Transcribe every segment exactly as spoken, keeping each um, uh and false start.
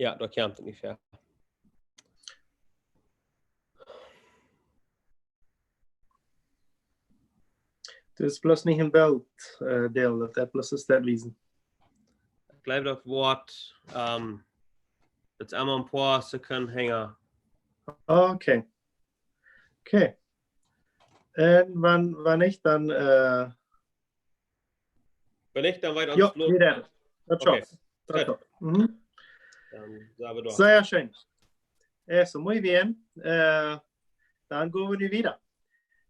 Jo, daut kjemt ungefäa. Daut es bloos nich een Bilt, äh, Deel, daut, daut bloos es daut wiesen. Ekj jleew daut woat, ähm, daut es emma een poa Sekunden hinja. Okay. Okay. Un wan, wan nich, dan, äh, Wan nich, dan weet Jo, ons bloos. Wada. Daut Okay. Schauft. Daut Good. Schauft. Mhm. Dan sent wie doa. Sea scheen. Eso, muy bien. Äh, dan go wie nu wieda.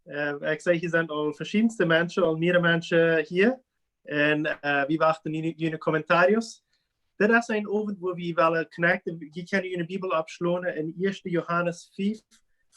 Äh, ekj see, hia sent aul veschiedenste Menschen, aul mea Menschen hia. Un, äh, wie wachten nu june comentarios. Dit es een Owent, wua wie wellen connecten. Jie kjennen june Bibel oppschlonen en Ieeschte Johanes fief,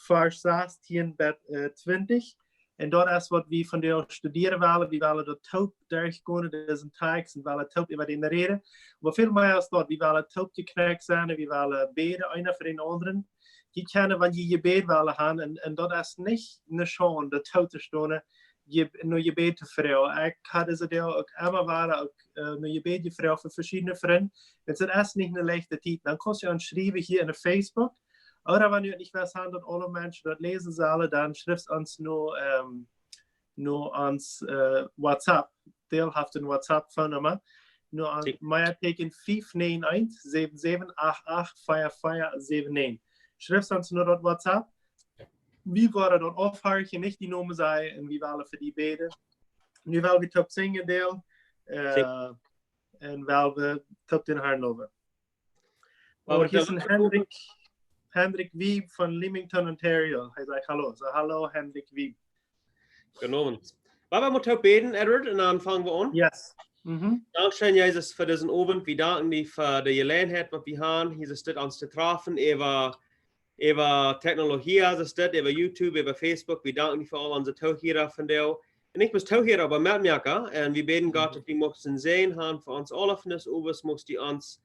Varsch sastieen bat, äh, twintich. Un daut es waut wie vondoag studieren wellen. Wie wellen daut toop derchgonen, disen Tekst, un wellen toop äwa dän räden. Oba väl mea aus daut, wie wellen toop jeknekjt sennen, wie wellen bäden, eena fa dän aundren. Jie kjennen, wan jie Jebäd wellen haben, un, un daut es nich eene Schaund, daut toop to stonen, je-, no Jebäd to froagen. Ekj haud dise Tiet uk emma wada uk, äh, no Jebäd jefroacht fa veschiedne Frind. Wan et es nich eene leichte Tiet, dan kaust du ons schriewen hia en Facebook. Ooda wan du nich west haben, daut aule Menschen daut läsen sellen, dan schriefst ons no, ähm, no ons, äh, WhatsApp. Deel haft een WhatsApp Phone Nummer. No ons Meateken fief näajen eent, säwen säwen acht acht, vea vea säwen näajen. Schriefst ons no daut WhatsApp. Wie woaren daut aufhorchen, nich dien Nomen sajen, un wie wellen fa die bäden. Nu well wie toop sinjen, Deel. Äh, un well wie toop dän Harn lowen. Oba Oh, hia es een Hendrik, Hendrik Wieb von Leamington, Ontario. Hee sajcht hallo. So, hallo, Hendrik Wieb. Gooden Owent. Woa wie mau toop bäden, Edward, un dan fangen wie aun. Yes. Mhm. Dankscheen, Jesus, fa disen Owent. Wie danken die fa de Jeläajenheit, waut wie haben, hia soo ons to träfen, äwa, äwa Technologie, soo aus dit, äwa YouTube, äwa Facebook. Wie danken die fa aul onse Toohiera vondoag. Un nich bloos Toohiera, oba Metmoaka. Un wie bäden, Gott, Mhm. daut du muchst een Säajen haben fa ons aule vondoag, muchst du ons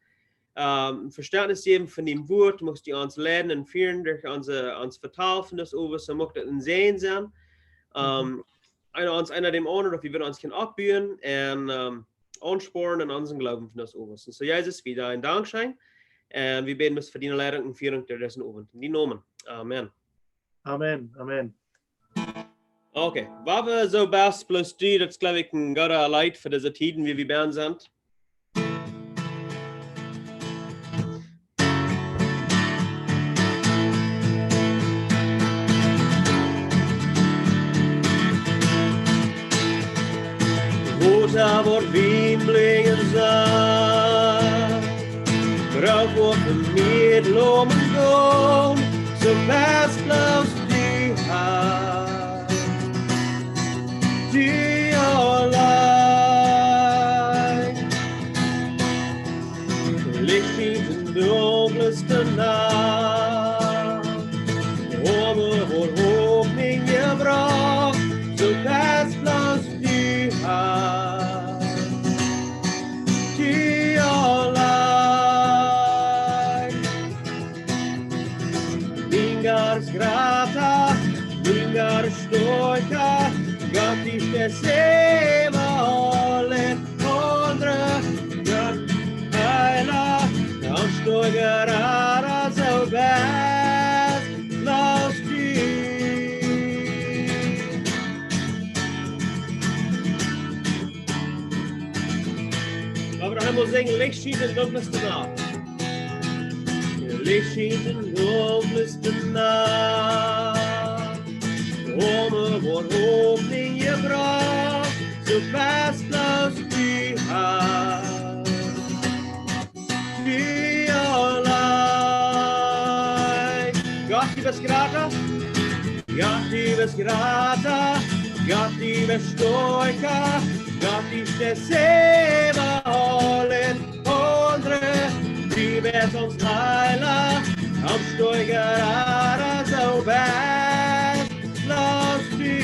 ähm, Vestentnis jäwen von dien Wort, muchst du ons leiden un fieren derch onse, ons Vetal vondoag, soo mucht daut een Säajen sennen. Ähm, Mhm. eena ons, eena däm aundren, daut wie ons kjennen oppbuen un, ähm, aunspornen en onsen Gloowen vondoag. Un soo, Jesus, wie die een Dank sajen. Un wie bäden bloos fa diene Leidunk un Fieren derch disen Owent. En dien Nomen. Amen. Amen, amen. Okay, woa wie soo best bloos du, daut es, jleew ekj, een goodet Leet fa dise Tieden, wua wie bie sent. Wota woat Wienblinj sajen, Broot woat von mie lomen gonen, soo best bloos du hast, du auleen. Licht schient en dunkle Nacht, Oame woat Hopninj jebrocht, soo best bloos du hast, du auleen. Mien Gott es grata, mien Gott es stoakja, Gott es de selwja aul en aundre, Gott heila, un stoakja, rara, soo best bloos du. Woa wie noch eemol sinjen, Licht schient en dunkle Nacht. Licht schient en dunkle Nacht. Oame woat Hopninj jebrocht, soo best bloos du hast, du auleen. Gott, du best grata. Gott, du best grata, Gott, du best stoakja, Gott, du best selwja aul en aundre, du best ons heila, un stoakja, rara, soo best bloos du.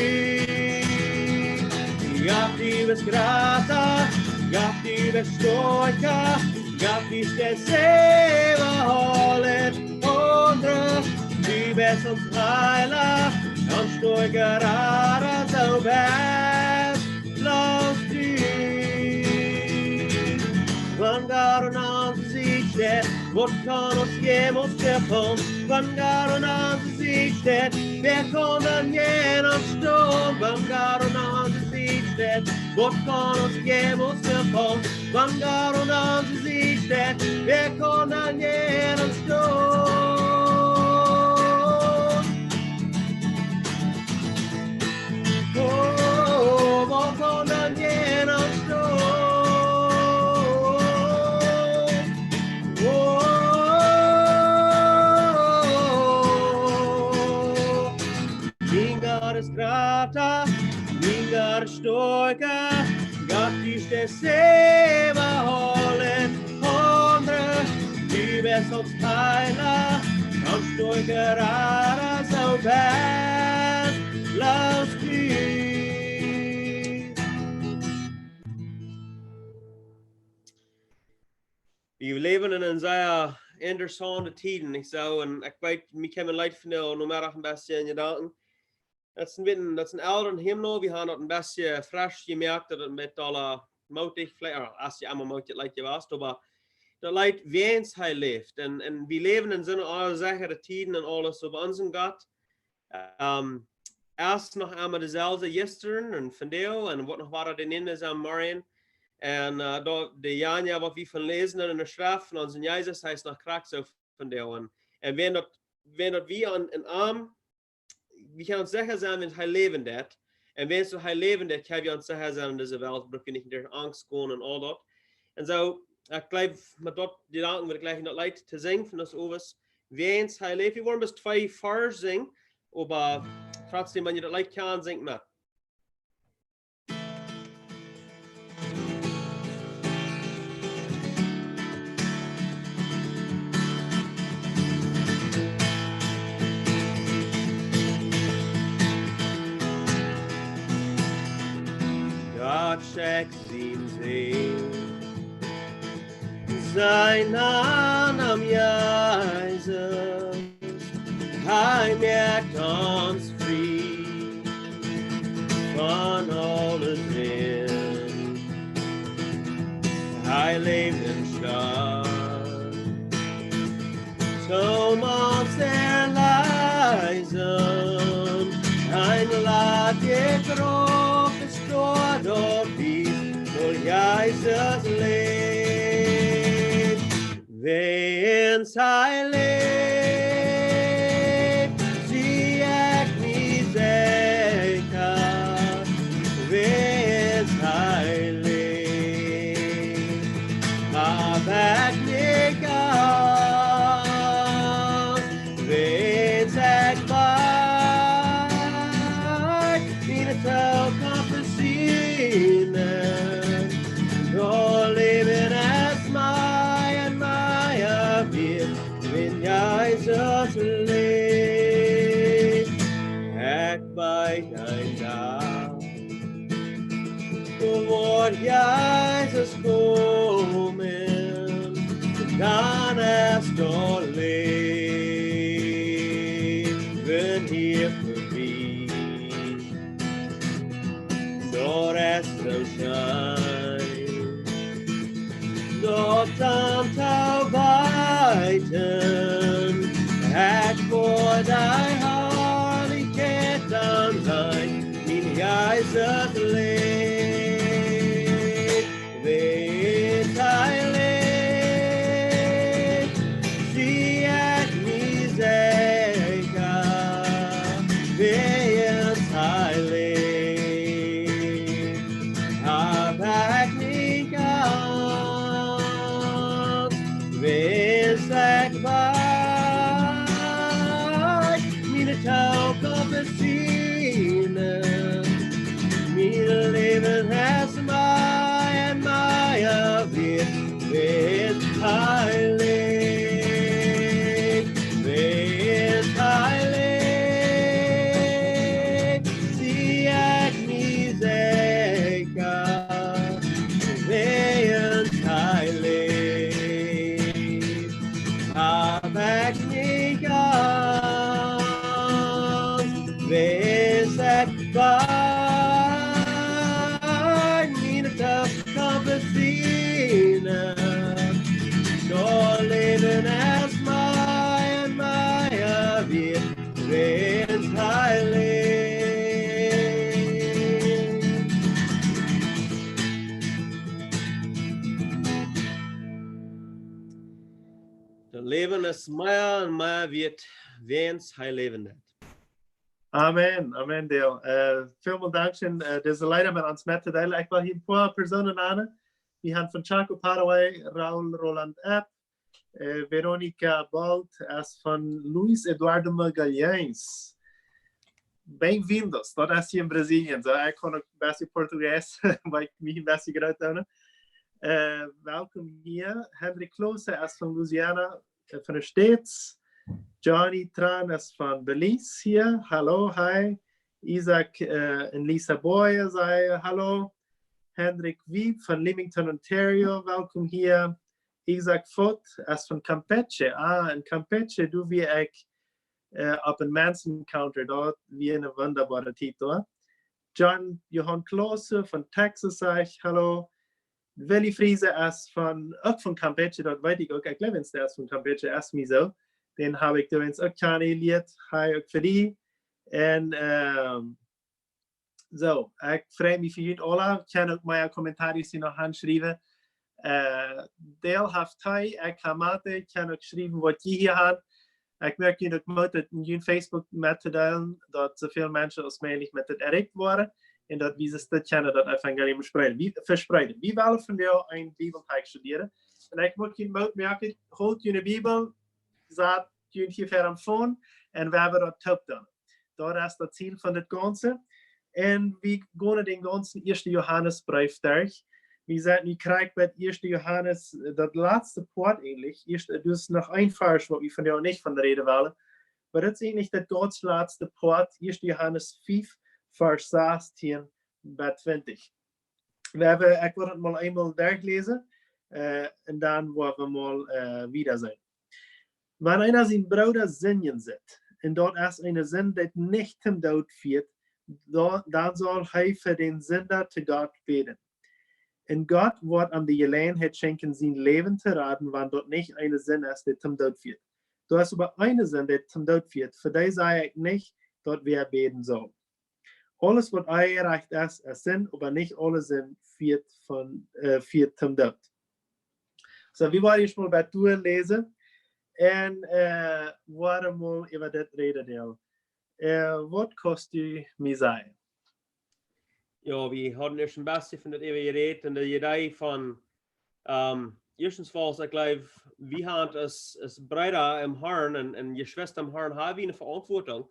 Gott, du best grata, Gott, du best stoakja, Gott, du best de selwja aul en aundre, du best ons heila, un stoakja, rara, soo best bloos du. Wan Gott aun onse Sied steit, Waut kaun ons jemols vefolen, wan Gott aun onse Sied steit? Wäa kaun dan jäajen ons stonen, wan Gott aun onse Sied steit? Waut kaun ons jemols vefolen, wan Gott aun onse Sied steit? Wäa kaun dan jäajen ons stonen? Oh, waut kaun dan jäajen ons stonen? Oh, mien Gott es jrata, mien Gott es stoakja, Gott, du steist äwa aule aundre, du best ons Heilja, ons stoakja Rada, soo best bloos du. Wie läwen en eene sea interessaunte Tiet, nich soo? Un ekj weet, mie kjeem een Leet von de Nomeddach een bät en Jedanken. Daut es een bät, daut es een elren Hymno. Wie haben daut een bät fresch jemoakt, daut daut een bät aul mootich, veleicht, ah, aus je emma mootich daut Leet jewast, oba daut Leet, wäajens hee läft. Un, un wie läwen en soone onsecha Tieden un aules, oba onsen Gott, ähm, es noch emma deeselwja jistren un vondoag un woat noch wieda de Nämen sennen morjen. Un, äh, daut, de Janja, waut wie von läsen en de Schreft von onsen Jesus, hee es noch krakjt soo vondoag. Un, un wan daut, wan daut wie aun, aun am, wie kjennen ons secha sennen, wan hee läwen deit. Un wan hee läwen deit, kjenn wie ons secha sennen en dise Welt, bruck wie nich derch Angst gonen un aul daut. Un soo, ekj jleew, met daut, dee Jedanken well ekj jlikj en daut Leet to sinjen von ons Owes, wäajens hee läft. Wie woaren bloos twee Varsch sinjen, oba trotzdäm, wan jie daut Leet kjennen, sinjt met. Gott schekjt sien Sän, sien Nomen Jesus, hee moakt ons frie von aule Sind. Hee läft un stoakj toom ons erleesen, een Leet jekroft es doa, daut wiest, woo Jesus läft. Wäajens hee läft, sie ekj mie secha. Wäajens hee läft, hab ekj nich Angst. Wäajens ekj weet, miene Tookunft es siene. Daut Läwen es mea un mea wieet, wan Jesus läft. Ekj weet een Dach, woat Jesus komen, dan es daut Läwen hia vebie. Daut es soo scheen, daut dan to weeten, ekj woa de Harlichkjeit dan seenen, mien Jesus läft. Wäajens hee läft, sie ekj mie secha. Wäajens hee läft, hab ekj nich Angst. Wäajens ekj weet, miene Tookunft es siene. Mien Läwen es mea un mea wieet, wäajens hee läwen deit. Amen, amen, Dale. Äh, välmol Dank scheen, äh, dise Leeda met ons mettodeelen. Ekj well hia een poa Persoonen nanen. Wie haben von Chaco, Paraguay, Raul Roland Epp, äh, Veronica Bolt, es von Luis Eduardo Magalhães. Bem-vindos, daut es hia en Brasilien. Soo, ekj kaun uk een bät Portugiesisch, wiels ekj mie een bät groot doo. Äh, welkom hia. Hendrik Klose es von Louisiana, äh, von de States. Johnny Tran es von Belize hia. Hallo, hi. Isaac, äh, un Lisa Boyer sajen hallo. Hendrik Wieb von Leamington, Ontario, welkom hia. Isaac Vogt es von Campeche. Ah, en Campeche, doa wia ekj, äh, opp een Men's Encounter, daut wia eene wundaboare Tiet doa. John Johan Klose von Texas sajcht hallo. Willy Friese es von, uk von Campeche, daut weet ekj uk. Ekj jleew, dee es von Campeche, es mie soo. Dän hab ekj doawäajens uk kjanen jelieet. Hi uk fa die. Un, ähm, soo, ekj frei mie fa junt aula. Kjenn uk mea Kommentaren hia noch aunschriewen. Äh, Dale haft Tee, ekj hab Mate, kjenn uk schriewen waut jie hia haben. Ekj moak junt uk Moot, daut en jun Facebook mettodeelen, daut soo väl Menschen aus mäajlich met dit erreicht woaren un daut wie daut kjennen, daut Evangelium spreeden. Wie, vespreeden. Wie wellen vondoag een Bibeltext studieren. Un ekj moak junt Moot moaken, holt june Bibel, sat junt hia ver aum Phone un wie woaren daut toop doonen. Daut es daut Ziel von dit Gaunze. Un wie gonen dän gaunzen ieeschten Johanesbreef derch. Wie sent nu krakjt bie ieeschten Johanes, äh, daut latste Poat eejentlich. Ieescht, äh, daut es noch een Varsch, waut wie vondoag nich von räden wellen. Oba daut es eejentlich daut gaunz latste Poat, ieeschten Johanes fief, Varsch sastieen bat twintich. Wie haben, ekj well daut mol eemol derchläsen, äh, un dan woa wie mol, äh, wieda seenen. Wan eena sienen Brooda sindjen sitt, un daut es eene Sind, dee nich toom Doot fieet, dan, dan saul hee fa dän Sinda to Gott bäden. Un Gott woat am de Jeläajenheit schenkjen, sien Läwen to raden, wan daut nich eene Sind es, dee toom Doot fieet. Daut es oba eene Sind, dee toom Doot fieet. Fa dee saj ekj nich, daut wäa bäden saul. Aules waut onjerajcht es, es Sind, oba nich aule Sind fieet von, äh, fieet toom Doot. Soo, wie woaren ieescht mol bat doa läsen un, äh, woaren mol äwa dit räden, Dale. Äh, waut kaust du mie sajen? Jo, wie haben ieescht een bät von daut äwa jerät un de Idee von, ähm, ieeschtens, wiels ekj jleew, wie haben aus, aus Breeda em Harn un, un Jeschwista em Harn, haben wie eene Veauntwuatunk,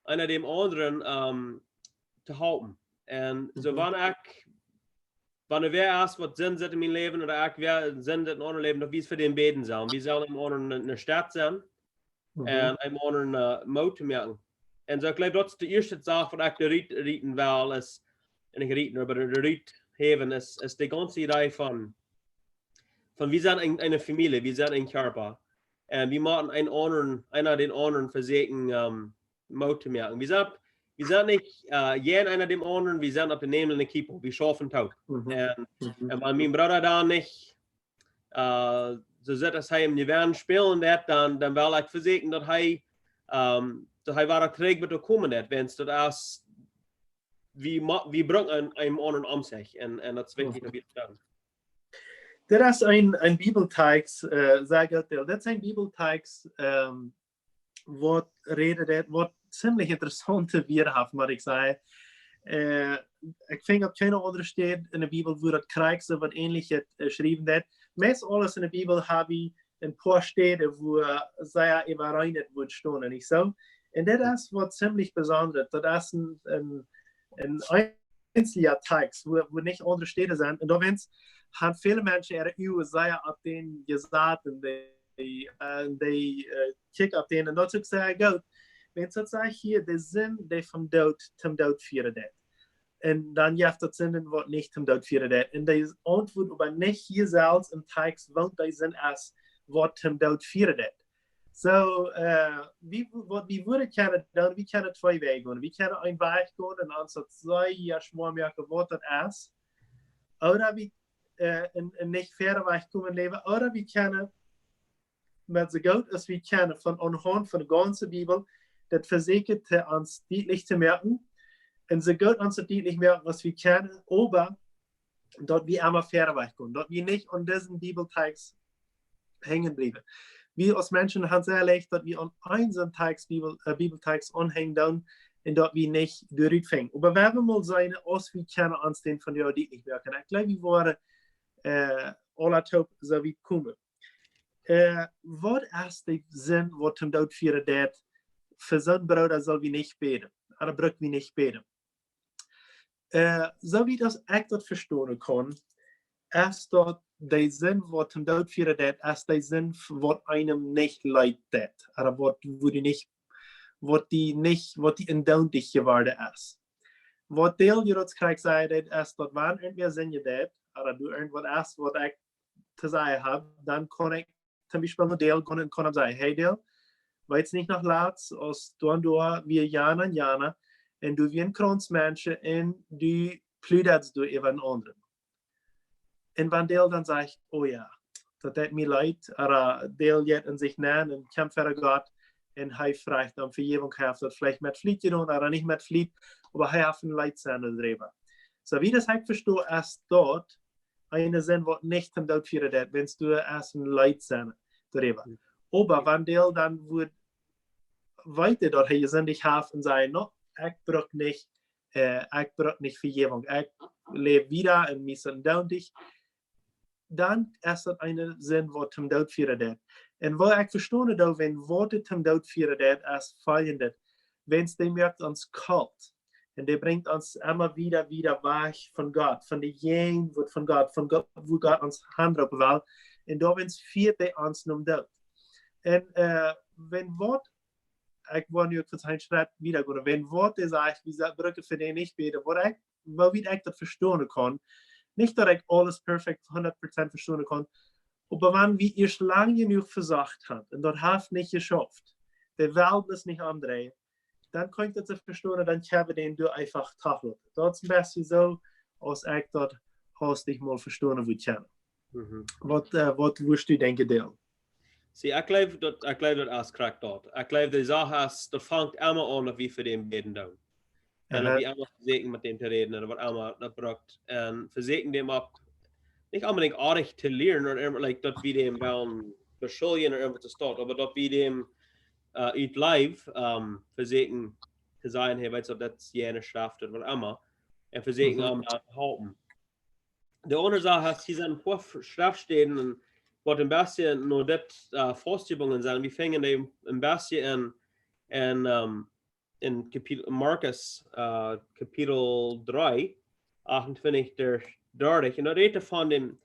eena däm aundren, ähm, to halpen. Un soo, mhm, wan ekj, wan wäa es waut Sind sitt en mien Läwen, ooda ekj wäa Sind sitt en aundren Läwen, daut wie fa dän bäden sellen. Wie sellen däm aundren eene, eene Städ sennen, mhm, un däm aundren, äh, Moot to moaken. Un soo, ekj jleew, daut es de ieeschte Sach, waut ekj doa rut, rut häwen well, es, un nich rut, oba doa rut häwen, es, es de gaunze Idee von, von wie sent eene, eene Famielje, wie sent een Kjarpa. Un wie motten eenen aundren, eena dän aundren vesieekjen, ähm, Moot to moaken. Wie sent, wie sent nich, äh, jäajen eena däm aundren, wie sent opp dän selwjen Equipo, wie schaufen toop. Mhm. Un, mhm, un wan mien Brooda dan nich, äh, soo sitt aus hee em Jewennen spälen deit, dan, dan well ekj vesieekjen daut hee, ähm, daut hee wada trigj woat komen deit, wan daut es, wie mo-, wie brucken eenen, eenen aundren om sikj. Un, un daut es wichtich, mhm, daut wie daut doonen. Dit es een, een Bibeltext, äh, saj ekj daut, dit es een Bibeltext, ähm, waut räden deit, waut ziemlich interessante Wieed haft, mott ekj sajen. Äh, ekj finj opp kjeene aundre Städ en de Bibel, wua daut krakjt soo waut Ähnlichet, äh, jeschräwen woat. Meist aules en de Bibel hab wie een poa Städen, wua sea äwareen daut Wuat stonen, nich soo? Un dit es waut ziemlich besondret. Daut es een, een, een eenzelja Text, wua, wua nich aundre Städen sent. Un doawäajens haben väle Menschen äare Uagen sea opp dän jesat un dee, äh, dee, äh, kjikjen opp dän. Un daut es uk sea goot. Wan daut sajcht hia, de Sind, dee vom Doot, toom Doot fieren deit. Un dan jeft daut Sind, waut nich toom Doot fieren deit. Un dee auntwuat oba nich hia selfst em Text, waut de Sind es, waut toom Doot fieren deit. Soo, äh, wie, waut wie wudden kjennen doonen, wie kjennen twee Wäaj gonen. Wie kjennen een Wajch gonen un ons daut sea schwoa moaken, waut daut es. Ooda wie, äh, en, en nich fäaren Wajch komen läwen. Ooda wie kjennen, met soo goot aus wie kjennen, von aunhaunt von de gaunze Bibel, daut vesieekjen to ons dietlich to moaken. Un soo goot ons daut dietlich moaken aus wie kjennen, oba daut wie emma wieda wajch komen, daut wie nich aun disen Bibeltext henjen bliewen. Wie aus Menschen haben sea leicht, daut wie aun eenen Text, Bibel, äh, Bibeltext aunhenjen doonen un daut wie nich doaderch finjen. Oba wie haben mol seenen, aus wie kjennen ons dän vondoag dietlich moaken. Ekj jleew, wie woaren, äh, aula toop soo wiet komen. Äh, waut es de Sind, waut toom Doot fieren deit? Fa soon Brooda sell wie nich bäden. Ooda bruck wie nich bäden. Äh, soo wiet aus ekj daut vestonen kaun, es daut de Sind, waut toom Doot fieren deit, es de Sind, waut eenem nich leet deit. Ooda waut, wua du nich, waut die nich, waut die endoont jeworden es. Waut Dale hia uk krakjt säd, daut es daut wan irjentwäa sindjen deit, ooda du irjentwaut es, waut ekj to sajen hab, dan kaun ekj toom Biespel no Dale gonen un kaun am sajen: "Hey Dale, weetst nich noch latst, aus doa un doa wia jana un jana, un du wia een Krauns Mensch un du pludadst doa äwa een aundren." Un wan Dale dan sajcht: "Oh jo, daut deit mie leet," ooda Dale jeit en sikj nenn un kjemt ver Gott un hee fruacht om Vejäwunk, hee haft daut veleicht met Fliet jedonen ooda nich met Fliet, oba hee haft een Leet sennen doaräwa. Soo wiet aus ekj vesto, es daut eene Sind, waut nich toom Doot fieren deit, wan du hast een Leet sennen doaräwa. Mhm. Oba wan Dale dan woat weeten, daut hee jesindicht haft un sajcht: "No, ekj bruck nich, äh, ekj bruck nich Vejäwunk. Ekj läw wieda un mie es endoont," dan es daut eene Sind, waut toom Doot fieren deit. Un waut ekj vestonen doo, wan waut toom Doot fieren deit, es foljendet. Wan dee moakt ons kolt. Un dee brinjt ons emma wieda, wieda wajch von Gott, von de Jäajenwoat von Gott, von Gott, wua Gott ons hanropen well. Un doawäajen fieet dee ons nom Doot. Un, äh, wan waut, ekj well nu uk fa een Schritt wieda gonen, wan waut dee sajcht, wie brucken fa dän nich bäden, waut ekj, woo wiet ekj daut vestonen kaun, nich daut ekj aules perfekt hundat Prozent vestonen kaun, oba wan wie ieescht lang jenuach vesocht haben un daut haft nich jeschauft, de Welt es nich aundreien, dan kaun ekj daut soo vestonen, dan kjenn wie dän doa eefach tofloten. Daut es een bät soo, aus ekj daut haustich mol vestonen wudd kjennen. Mhm. Waut, äh, waut wurscht du denkjen, Dale? See, ekj jleew daut, ekj jleew daut es krakjt daut. Ekj jleew, de Sach es, daut fangt emma aun, daut wie fa dän bäden doonen. Un daut, aha, wie emma vesieekjen met dän to räden, ooda waut emma daut brukt. Un vesieekjen dän uk nich onbedinjt oajch to lieren, ooda irjent, like, daut wie dän wellen beschuljen ooda irjentwaut to stonen, oba daut wie dän, äh, ut Leew, ähm, vesieekjen to sajen: "Hey, weetst du, daut es jane Schreft," ooda waut emma. Un vesieekjen, mhm, am to halpen. De aundre Sach es, hia sent een poa F-, Schreftstäden, waut een bät no dit, äh, faustjebungen sent. Wie finjen dee een bät en, en, ähm, en Kapitel, Markus, äh, Kapitel dree, achtuntwintich derch dartich. Un daut rät von dän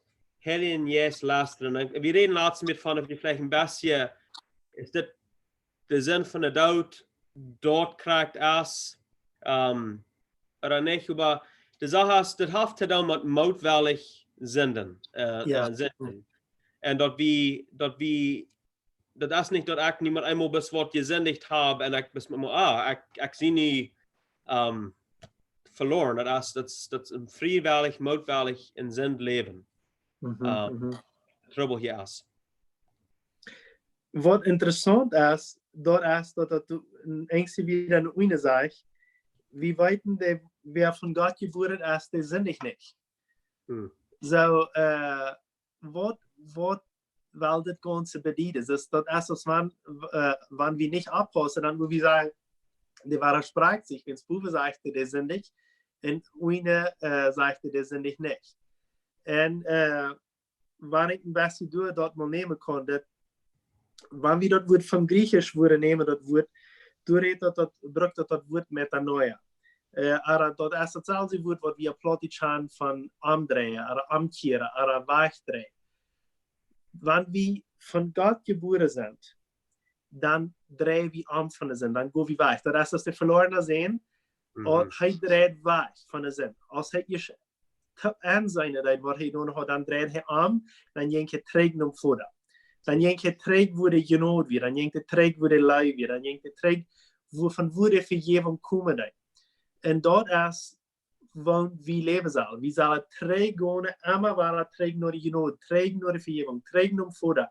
Heiljen Jeist lastren. Un wie räden latst met von, daut wie veleicht een bät, es dit de Sind von de Doot, daut krakjt es, ähm, ooda nich, oba de Sach es, daut haft to doonen met mootwellich sinden, äh, jo, äh, sinden. Un daut wie, daut wie daut es nich daut ekj nu met eemol bat waut jesindicht hab un ekj bat met mol, ah, ekj, ekj sie nu, ähm, veloaren. Daut es, daut es, daut es een friewellich, mootwellich en Sind läwen. Mhm, ähm, mhm. Trubbel hia es. Waut interessaunt es, daut es daut, daut du en Enjst wieda ne Uine sajchst, wie weeten, dee, wäa von Gott jebuaren es, dee sindicht nich. Hm. Soo, äh, waut, waut well dit Gaunze bedieden? Daut, daut es aus wan, äh, wan wie nich oppaussen, dan mott wie sajen, dee wadasprieekjt sikj, wan bowen sajcht, dee sindicht, un unjen, äh, sajcht, dee sindicht nich. Un, äh, wan ekj een bät doa daut mol nämen kaun, daut, wan wie daut Wuat von Griechsch wudden nämen, daut Wuat, doa rät daut, daut brukt daut, daut Wuat Metanoia. Äh, ooda daut es daut selwje Wuat, waut wie opp Plautdietsch haben von omdreien, ooda omkjieren, ooda wajchdreien. Wan wie von Gott jebuaren sent, dan drei wie om von de Sind, dan go wie wajch. Daut es aus de velorna Sän, mhm, aus hee dreit wajch von de Sind. Aus hee ieescht to Enj sennen deed, waut hee jedonen haud, dan dreit hee om, dan jinkj hee trigj nom Voda. Dan jinkj hee trigj wua de Jnod wia, dan jinkj hee trigj wua de Leew wia, dan jinkj hee trigj wua, von wua de Vejäwunk komen deed. Un daut es, woo wie läwen sellen. Wie sellen trigj gonen, emma wada trigj no de Jnod, trigj no de Vejäwunk, trigj nom Voda.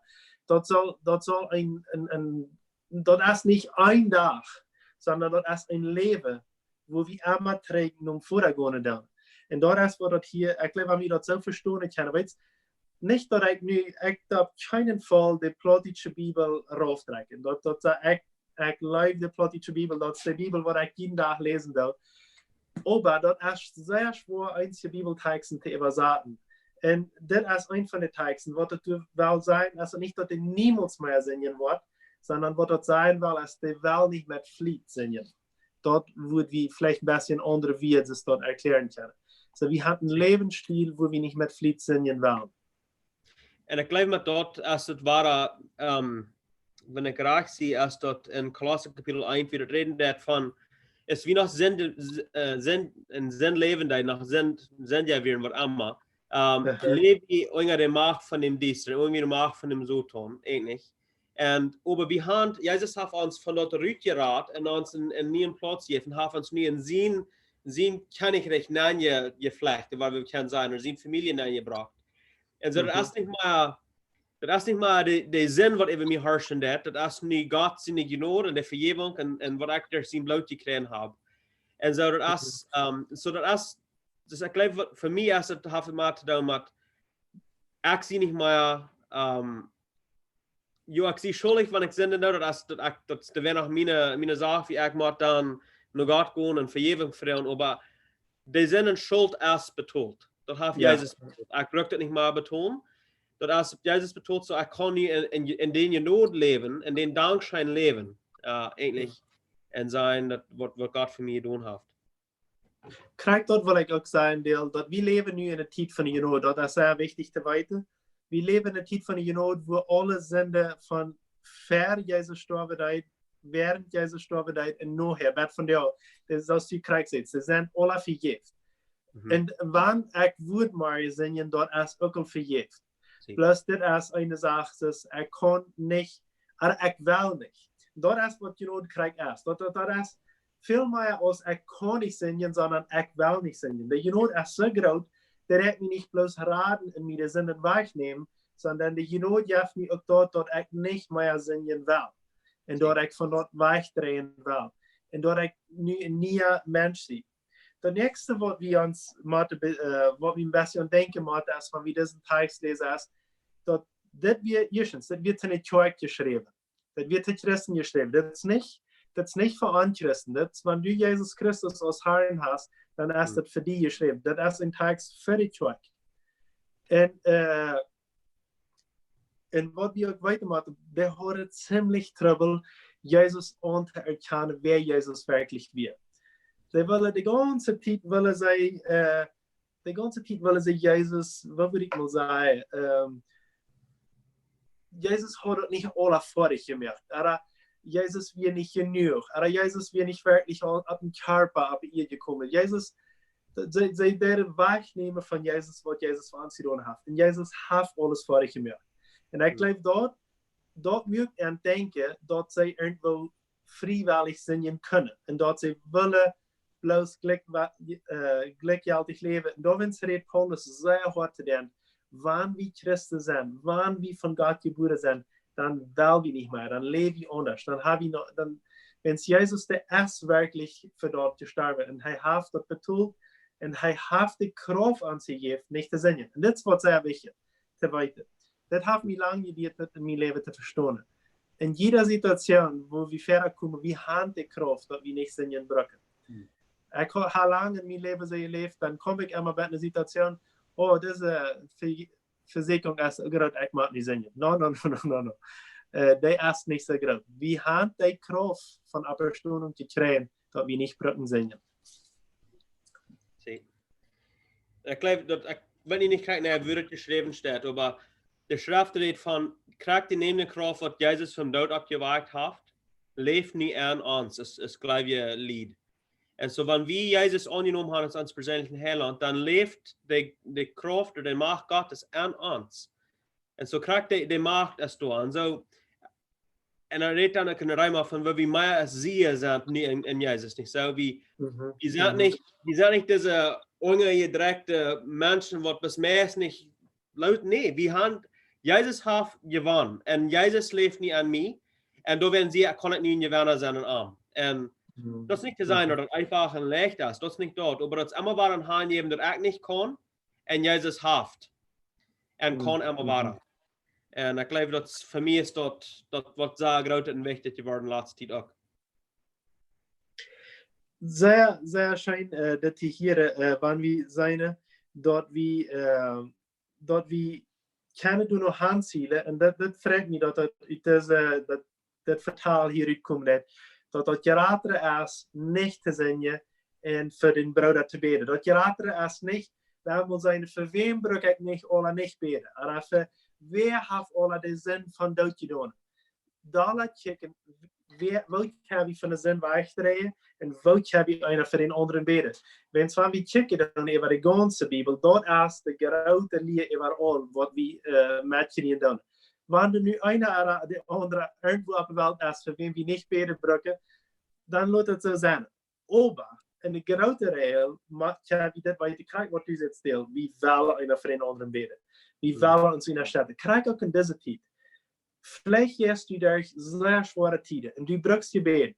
Daut saul, daut saul een, een, een, daut es nich een Dach, sonda daut es een Läwen, wua wie emma trigj nom Voda gonen doonen. Un daut es waut daut hia, ekj jleew, wan wie daut soo vestonen kjennen, weetst, Nich daut ekj nu, ekj doo opp kjeenen Faul de plautdietsche Bibel raufdrekjen. Daut, daut saj ekj, ekj leew de plautdietsche Bibel, daut es de Bibel waut ekj jieden Dach läsen doo. Oba daut es sea schwoa, eenje Bibeltexten to äwasaten. Un dit es een von de Texten, waut et well sajen, es nich daut dee niemols mea sinjen woat, sonda waut daut sajen well, es dee well nich met Fliet sinjen. Daut wudd wie veleicht een bät aundre Wieed daut erkjlären kjennen. Soo, wie haben een Läwensstiel, wua wie nich met Fliet sinjen wellen. Un ekj jleew met daut, aus et woare, ähm, wan ekj rajcht sie, aus daut en Kolossa Kapitel eent wada räden deit von, es wie noch Sind, äh, Sind, en Sind läwen, dee noch Sind, Sind jo wieren, waut emma. Ähm, Aha. Läw wie unja de Macht von däm Diestren, unja de Macht von däm Soton, eejentlich. Un, oba wie haben, Jesus haft ons von daut rutjerat un ons en, en nieen Plauz jejäft un haft ons nu en sien, sien Kjennichrikj nenjeflecht, wua wie kjennen sennen, ooda siene Famielje nenjebrocht. Un soo, daut Mhm. es nich mea, daut es nich mea de, de Sind, waut äwa mie harschen deit. Daut es nu Gott siene Jnod un de Vejäwunk un, un waut ekj derch sien Bloot jekjräajen hab. Un soo, daut es, Mhm. ähm, soo, daut es, dus ekj jleew, waut fa mie es, daut haft mea to doonen met, ekj sie nich mea, ähm, jo, ekj sie schuldich, wan ekj sinden doo, daut es, daut ekj, daut es de Wajch no miene, miene Sach, woo ekj mott dan no Gott gonen un Vejäwunk froagen, oba de Sind un Schult es betolt. Daut haft Jo. Jesus betolt. Ekj bruk daut nich mea betolen. Daut es Jesus betolt, soo ekj kaun nu en, en, en dän Jnod läwen, en dän Dankscheen läwen, äh, eejentlich. Jo. Un seenen daut, waut, waut Gott fa mie jedonen haft. Krakjt daut well ekj uk sajen, Deel, daut wie läwen nu en eene Tiet von de Jnod. Daut es sea wichtich to weeten. Wie läwen en eene Tiet von de Jnod, wua aule Sind von ver Jesus stoawen deed, wäarent Jesus stoawen deed un nohäa, waut von dee, daut es, aus du krakjt sajchst, see sent aule vejäft. Mhm. Un wan ekj wudd mau sinjen, daut es uk aul vejäft. Sieekja. Bloos dit es eene Sach, daut ekj kaun nich, ooda ekj well nich. Daut es waut Jnod krakjt es. Daut, daut, daut es väl mea aus ekj kaun nich sinjen, sonda ekj well nich sinjen. De Jnod es soo groot, daut ekj mie nich bloos raden un mie de Sinden wajchnämen, sonda de Jnod jeft mie uk daut, daut ekj nich mea sinjen well. Un daut Sieekja. Ekj von daut wajchdreien well. Un daut ekj nu een niea Mensch sie. Daut näakjste, waut wie ons motten be-, äh, waut wie een bät aun denkjen motten, es wan wie disen Tekjst läsen, es daut, daut wia ieeschtens, daut wia to eene Kjoakj jeschräwen. Daut wia to Christen jeschräwen. Daut es nich, daut es nich fa Onchristen. Daut es, wan du Jesus Christus aus Harn hast, dan es Mhm. daut fa die jeschräwen. Daut es een Tekjst fa de Kjoakj. Un, äh, un waut wie uk weeten motten, dee hauden ziemlich Trubbel, Jesus auntoerkjanen, wäa Jesus werkjlich wia. See wullen de gaunze Tiet, wullen see, äh, de gaunze Tiet wullen see Jesus, waut wudd ekj mol sajen, ähm, Jesus haud daut nich aula foadich jemoakt. Ooda Jesus wia nich jenuach. Ooda Jesus wia nich werkjlich aul opp dän Kjarpa opp de Ieed jekomen. Jesus, see, see deeden wajchnämen von Jesus, waut Jesus fa ons jedonen haft. Un Jesus haft aules foadich jemoakt. Un ekj Mhm. jleew, daut, daut muak an denkjen, daut see irjentwoo friewellich sinjen kunnen. Un daut see wullen bloos jlikj-, äh, jlikjjeltich läwen. Un doawäajen rät Paulus sea hoat to dän, wan wie Christen sent, wan wie von Gott jebuaren sent, dan well wie nich mea, dan läw wie aundasch, dan hab wie noch, dan, wan Jesus, dee es werkjlich fa daut jestorwen un hee haft daut betolt un hee haft de Krauft ons jejäft, nich to sinjen. Un dit es waut sea wichtich to weeten. Daut haft mie lang jedieet, daut en mien Läwen to vestonen. En jiede Situation, wua wie wieda komen, wie haben de Krauft, daut wie nich sinjen brucken. Hm. Ekj ha-, ha lang en mien Läwen soo jeläft, dan kom ekj emma bie eene Situation, oh, dise Ve-, Vesieekjunk es soo groot, ekj mott nich sinjen. No, no, no, no, no, no. Äh, dee es nich soo groot. Wie haben de Krauft von Oppstonunk jekjräajen, daut wie nich brucken sinjen. See. Ekj jleew daut, ekj weet nich krakjt, woo daut jeschräwen steit, oba de Schreft rät von krakjt dee nämen de Krauft, waut Jesus vom Doot oppjewakjt haft, läft nu en ons, es, es jleewje Lied. Un soo, wan wie Jesus aunjenomen haben aus ons perseenlichen Heilaunt, dan läft de, de Krauft ooda de Macht Gottes en ons. Un soo krakjt dee, dee Macht es doa. Un soo, un hee rät dan uk en Reema von, woo wie mea aus Sieja sent nu en, en Jesus, nich soo? Wie, Mhm. wie sent Mhm. nich, wie sent nich dise unjedrekjte Menschen, waut bloos meist nich loot, nä, wie haben, Jesus haft jewonnen. Un Jesus läft nu en mie. Un doawäajen sie ekj, kaun ekj nu een Jewenna sennen en am. Un Mhm. daut es nich to sajen, Mhm. daut daut eenfach un leicht es. Daut es nich daut. Oba daut es emma wada een Hanjäwen, daut ekj nich kaun. Un Jesus haft. un kaun emma wada. Un ekj jleew daut fa mie es daut, daut waut sea groot un wichtich jeworden latste Tiet uk. Sea, sea scheen, äh, daut to hieren, äh, wan wie seenen, daut wie, äh, daut wie kjennen doa noch aunzielen. Un daut, daut freit mie, daut daut ut dise, daut, daut Vetal hia utkomen deit, daut daut jratre es nich to sennen un fa dän Brooda to bäden. Daut jratre es nich, wan wie seenen, fa wäm bruck ekj nich aula nich bäden? Ooda fa wäa haft aula de Sind von Doot jedonen? Doa kjikjen, wäa, woo kjenn wie von de Sind wajchdreien un woo kjenn wie eena fa dän aundren bäden? Wan, wan wie kjikjen dan äwa de gaunze Bibel, daut es de groote Lia äwaraul waut wie, äh, met kjrieen dan. Wan doa nu eena ooda de aundra irjentwoo opp de Welt es, fa wäm wie nich bäden brucken, dan lot et soo sennen. Oba en de groote Räajel, ma-, kjenn wie daut, waut de Kjoakj, waut du sajchst, deel, wie wellen eena fa dän aundren bäden. Wie wellen ons unjastetten. Krakjt uk en dise Tiet. Veleicht jeist du derch sea schwoare Tieden un du bruckst Jebäd.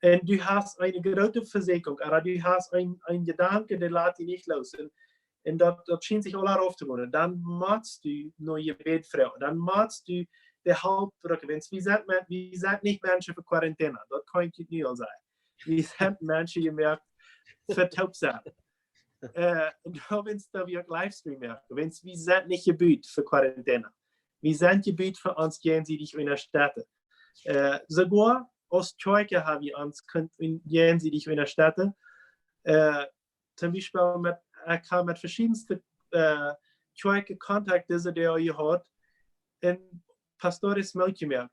Un du hast eene groote Vesieekjunk, ooda du hast een, een Jedanken, dee lat die nich loos. Un, un daut, daut schient sikj aula rauf to gonen. Dan motst du no Jebäd froagen. Dan motst du de Help brucken. Wan wie sent, wie sent nich Menschen fa Quarantäne. Daut kaun ekj nu aul sajen. Wie sent Menschen jemoakt fa toop sennen. Äh, un dan, wan wie uk Livestream moaken, wan wie sent nich jebut fa Quarantäne. Wie sent jebut fa ons jäajensiedich unjastetten. Äh, soogoa aus Kjoakj ha wie ons kunt un-, jäajensiedich unjastetten. Äh, toom Biespel met, ekj ha met veschiedenste, äh, Kjoakjen Kontakt dise Doag jehaut un Pastores Moot jemoakt.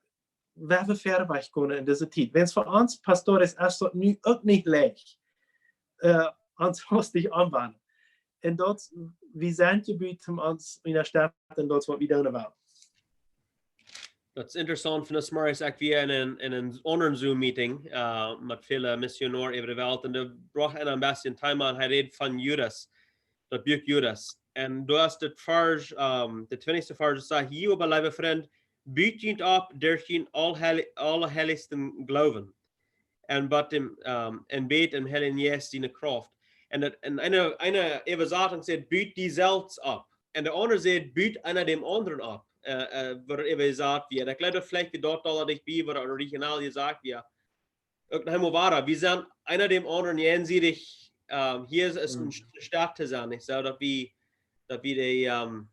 Wie haben wieda wajch kunnen en dise Tiet. Wan fa ons Pastores es daut nu uk nich leicht, äh, ons hastich aunwanen. Un daut, wie sent jebut om ons unjastetten un daut es waut wie doonen wellen. Daut es interessaunt, von dis Morjes ekj wia en een, en een aundret Zoom-Meeting, äh, met väle Missionoaren äwa de Welt. Un doa brocht eena een bät een Thema un hee räd von Judas, daut Buak Judas. Un doa es daut Varsch, ähm, de twintichste Varsch, daut sajcht: "Jie oba, leewe Frind, but junt opp derch dän Aulheil-, Aulheilichsten Gloowen. Un bat däm, ähm, un bät däm Heiljen Jeist siene Krauft." Un daut, en eene, eene Äwasatunk sajcht: "But die selfst opp." Un de aundre sajcht: "But eena däm aundren opp." Äh, äh, waut äwa jesajcht wia. Ekj jleew, veleicht wia daut aul dicht bie, waut original jesajcht wia. Uk noch eemol wada. Wie sent eena däm aundren jäajensiedich, ähm, hia es, es een St-, Staut to sennen, nich soo? Daut wie, daut wie de, ähm,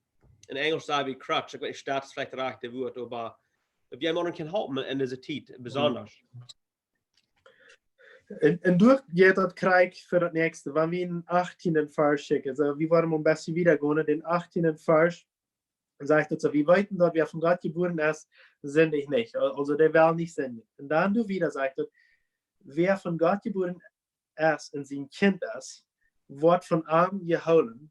en Enjlisch saj wie crutch, ekj weet nich, Staut es veleicht daut rajchte Wuat, oba daut wie eenen aundren kjennen halpen en dise Tiet, besonda. Un, un doa jeit daut krakjt fa daut näakjste, wan wie en dän achtienden Varsch kjikjen. Aulsoo, wie woaren een bät wieda gonen, dän achtienden Varsch sajcht et soo: "Wie weeten, daut wäa von Gott jebuaren es, sindicht nich." Al-, aulsoo, dee well nich sindjen. Un dan doa wieda sajcht et: "Wäa von Gott jebuaren es un sien Kjint es, woat von am jehoolen,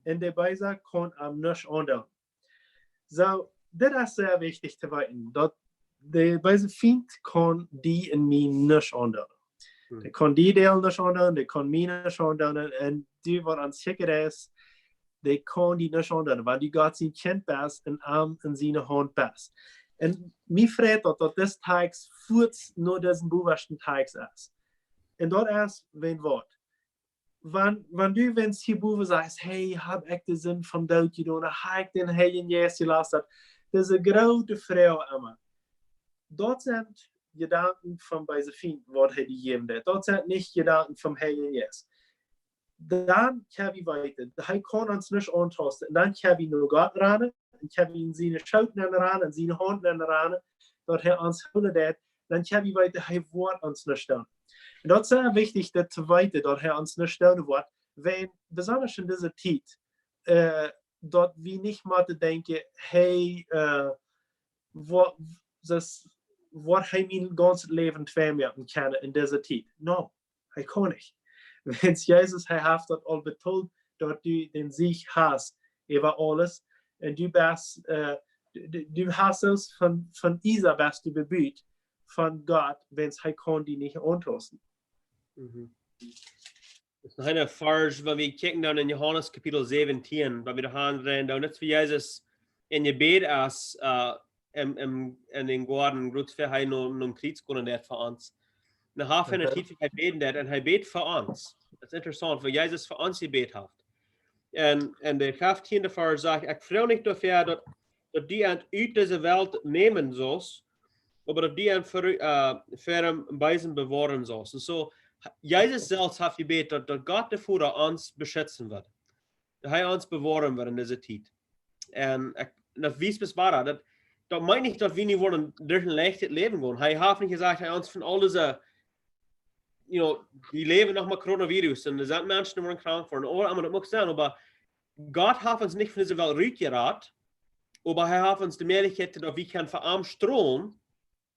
un de Beesa kaun am nuscht aundoonen." Soo, dit es sea wichtich to weeten, daut de beese Fient kaun die un mie nuscht aundoonen. Hm. Dee kaun die Deel nuscht aundoonen, dee kaun mie nuscht aundoonen, un dee waut aun sikj es, dee kaun die nuscht aundoonen, wan du Gott sien Kjint best un am en siene Haunt best. Un mie freit daut, daut dis Tekst fuaz no disen bowaschten Tekst es. Un daut es, wan waut? Wan, wan du, wan du hia bowen sajchst: "Hey, hab ekj de Sind vom Doot jedonen? Hab ekj dän Heiljen Jeist jelast?" Daut es eene groote Froag emma. Daut sent Jedanken vom beese Fient, waut hee die jäwen deit. Daut sent nich Jedanken vom Heiljen Jeist. Dan kjenn wie weeten, hee kaun ons nich auntausten. Un dan kjenn wie no Gott rannen, un kjenn wie en siene Schoot nenrannen, en siene Haunt nenrannen, daut hee ons hoolen deit. Dan kjenn wie weeten, hee woat ons nich doonen. Un daut es sea wichtich, daut to weeten, daut hee ons nich doonen woat, wan, besonda en dise Tiet, äh, daut wie nich motten denkjen: "Hey, äh, woat, daut, woat hee mien gaunzet Läwen twei moaken kjennen en dise Tiet?" No, hee kaun nich. Wiels Jesus, hee haft daut aul betolt, daut du dän Siech hast äwa aules. Un du best, äh, du, du, du hast selfst von, von Isa best du bebut von Gott, wiels hee kaun die nich auntausten. Mhm. Daut es noch een Varsch, wan wie kjikjen dan en Johanes Kapitel säwentieen, wan wie doa aundreien, dan daut es woo Jesus en Jebäd es, äh, em, em, en dän Goaden, krakjt ver hee no, nom Kjriez gonen deit fa ons. Un hee haft eene Tiet, wua hee bäden deit, un hee bät fa ons. Daut es interessaunt, woo Jesus fa ons jebäden haft. En, en de feftiende Varsch sajcht: "Ekj froag nich doafäa, daut, daut du an ut dise Welt nämen saust, oba daut du an ver, äh, ver däm Beesen bewoaren saust." Un soo, Jesus selfst haft jebät, daut, daut Gott de Voda ons beschitzen woat. Daut hee ons bewoaren woat en dise Tiet. En ekj, daut wiest bloos wada, daut, daut meent nich, daut wie nu woaren derch een leichtet Läwen gonen. Hee haft nich jesajcht, hee ons von aul dise, you know, wie läwen noch met Coronavirus un doa sent Menschen, dee woaren krank woaren. Ooda, oba daut mott sennen, oba Gott haft ons nich von dise Welt rutjerat, oba hee haft ons de Mäajlichkjeit, daut wie kjennen fa am strolen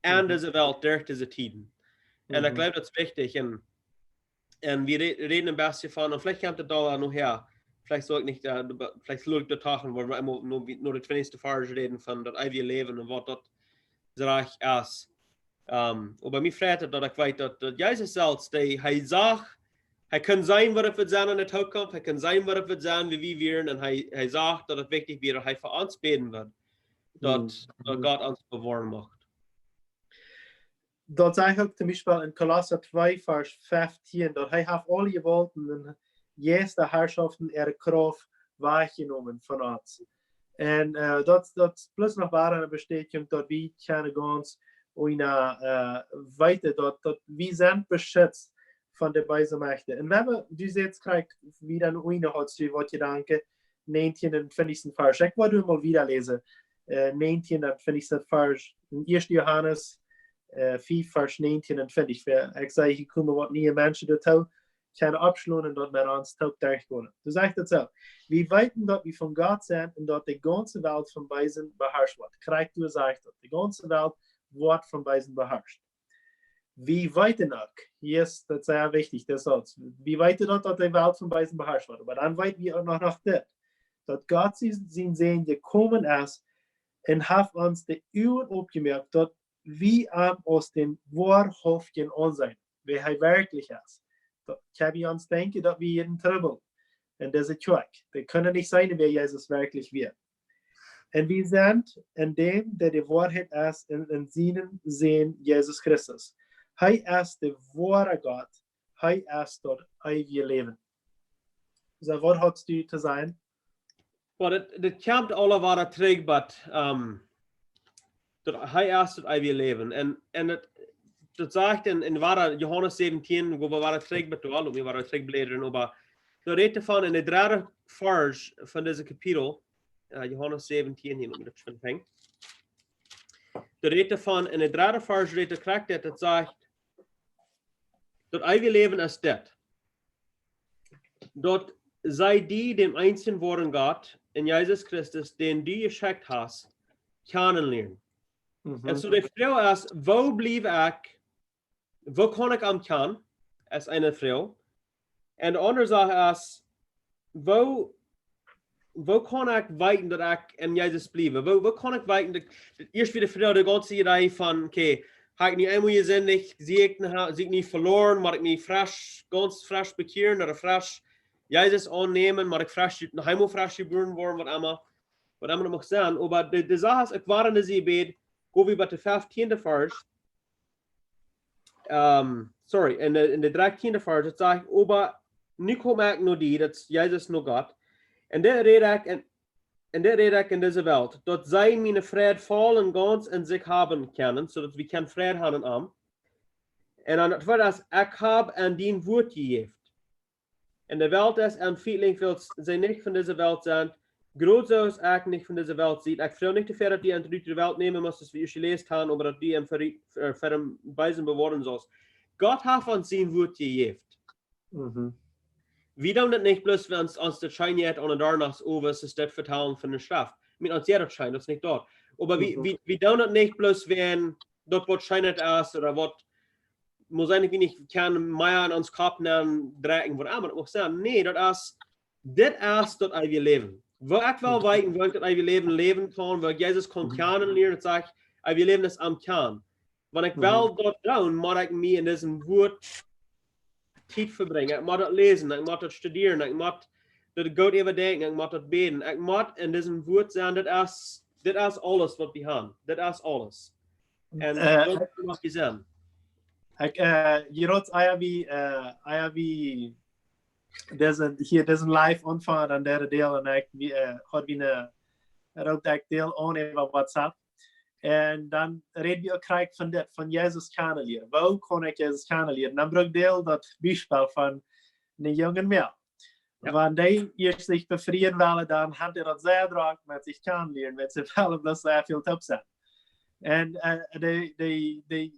en dise Welt derch dise Tieden. En ekj jleew, daut es wichtich. En, en wie re-, räden een bät von, un veleicht kjemt daut doa noch häa, veleicht saul ekj nich, äh, veleicht saul ekj daut tachen, wua wie emol no, no de twintichste Varsch räden von daut eewje Läwen un waut daut rajcht es. Ähm, oba mie freit daut, daut ekj weet, daut, daut Jesus selfst, dee, hee sach, hee kunn seenen, waut et woat sennen en de Tookunft, hee kunn seenen, waut et woat sennen, woo wie wieren, en hee, hee sach, daut et wichtich wia, daut hee fa ons bäden wudd, daut, daut Gott ons bewoaren mucht. Daut sajcht uk toom Biespel en Kolossa twee, Varsch feftieen, daut hee haft aule Jewaulten un Jeista, Harschoften äare Krauft wajchjenomen von ons. En, äh, daut, daut es bloos noch wada eene Bestätigung, daut wie kjennen gaunz onen, äh, weeten, daut, daut wie sent beschitzt von de beese Mächte. En wan wie, du sajchst krakjt, wie dan onen haud, du waut Jedanken, näajentieen un twintichsten Varsch. Ekj wull daut mol wieda läsen. Äh, näajentieen un twintichsten Varsch. En Ieeschte Johanes, äh, fief, Varsch näajentieen un twintich. Wäa, ekj saj, hia komen waut niee Menschen doatoo, kjennen oppschlonen un daut met ons toop derchgonen. Doa sajcht et soo: "Wie weeten, daut wie von Gott sent un daut de gaunze Welt vom Beesen beharscht woat." Krakjt doa sajcht daut, de gaunze Welt woat vom Beesen beharscht. Wie weeten uk, yes, daut es sea wichtich, daut es, wie weeten daut, daut de Welt vom Beesen beharscht woat, oba dan weeten wie uk noch, noch dit, daut Gott sien, sien Sän jekomen es un haft ons de Uagen opjemoakt, daut wie am aus dän woarhauftjen aunseenen, wäa hee werkjlich es. Daut, kjenn wie ons denkjen, daut wie hia en Trubbel en dise Kjoakj, dee kjennen nich seenen, wäa Jesus werkjlich wia. Un wie sent en däm, dee de Woarheit es, en, en sienen Sän Jesus Christus. Hee es de woare Gott, hee es daut eewje Läwen. Soo, waut hast du to sajen? Well, daut, daut kjemt aule wada trigj, but, ähm, daut hee es daut eewje Läwen. En, en daut, daut sajcht en, en wada Johanes säwentieen, wua wie wada trigj, but doa, lot mie wada trigj bläden, oba daut rät doavon en de dredde Varsch von dise Kapitel, äh, Johanes säwentieen, hia, lot mie daut schwind finjen. Daut rät doavon en de dredde Varsch, rät daut krakjt, daut sajcht, daut eewje Läwen es dit, daut see die, dän eensjen woaren Gott, un Jesus Christus, dän du jeschekjt hast, kjanen lieren. Mhm. En soo de Froag es, woo bliew ekj, woo kaun ekj am kjanen? Es eene Froag. En de aundre Sach es, woo, woo kaun ekj weeten, daut ekj en Jesus bliew? Woo, woo kaun ekj weeten, daut, daut ieescht wia de Froag, de gaunze Idee von, okay, hab ekj nu eemol jesindicht, sie ekj nu, sie ekj nu veloaren, mott ekj mie fresch, gaunz fresch bekjieren, ooda fresch Jesus aunnämen, mott ekj fresch, noch eemol fresch jebuaren woaren, waut emma, waut emma daut mucht sennen. Oba de, de Sach es, ekj woa en dise Bäd, go wie bie de feftiende Varsch, ähm, sorry, en de, en de dartiende Varsch, daut sajcht: "Oba nu kom ekj no die", daut es Jesus, no Gott, "un dit räd ekj en, un dit räd ekj en dise Welt, daut see mienen Fräd voll un gaunz en sikj haben kjennen", soo daut wie kjennen Fräd haben en am. Un dan daut tweede es: "Ekj hab an dien Wuat jejäft. Un de Welt es an fientlich, wiels see nich von dise Welt sent, krakjt soo aus ekj nich von dise Welt sie. Ekj froag nich doafäa, daut du an ut de Welt nämen must, aus wie ieescht jeläst haben, oba daut du an ver, ver, ver däm Beesen bewoaren saust." Gott haft ons sien Wuat jejäft. Mhm. Wie doonen daut nich bloos, wan ons, ons daut scheen jeit aun de Dach, aus wie daut vetalen von de Schreft. Ekj meen, ons jeit daut scheen, daut es nich doa. Oba wie, mhm, wie, wie doonen daut nich bloos, wan daut waut scheen es, ooda waut, mott sennen, ekj weet nich, kaun mea aun ons Kopp nenn drekjen, waut emma daut mucht sennen. Nä, daut es, dit es daut eewje Läwen. Woo ekj well, mhm, weeten, woo ekj daut eewje Läwen läwen kaun, woo ekj Jesus kaun, mhm, kjanen lieren, daut sajcht, eewje Läwen es am kjanen. Wan ekj, mhm, well daut doonen, mott ekj mie en dise Wuat Tiet vebrinjen. Ekj mott daut läsen, ekj mott daut studieren, ekj mott daut goot äwadenkjen, ekj mott daut bäden, ekj mott en dise Wuat sennen, daut es, daut es aules, waut wie haben. Daut es aules. Un, äh, daut mott wie sennen. Ekj, äh, hia rut, ea wie, äh, ea wie Dit es hia, dit es live aunfangen, dan derde Deel, un ekj, wie, äh, haud wie een, roopt ekj Deel aun äwa WhatsApp. Un dan räd wie uk krakjt von dit, von Jesus kjanen lieren. Woo kaun ekj Jesus kjanen lieren? Dan brukt Deel daut Biespel von een junga Maun. Jo. Wan dee ieescht sikj befrieen well, dan haft hee daut sea drock met sikj kjanen lieren, wiels see wellen bloos sea väl toop sennen. Un, äh, dee, dee, dee,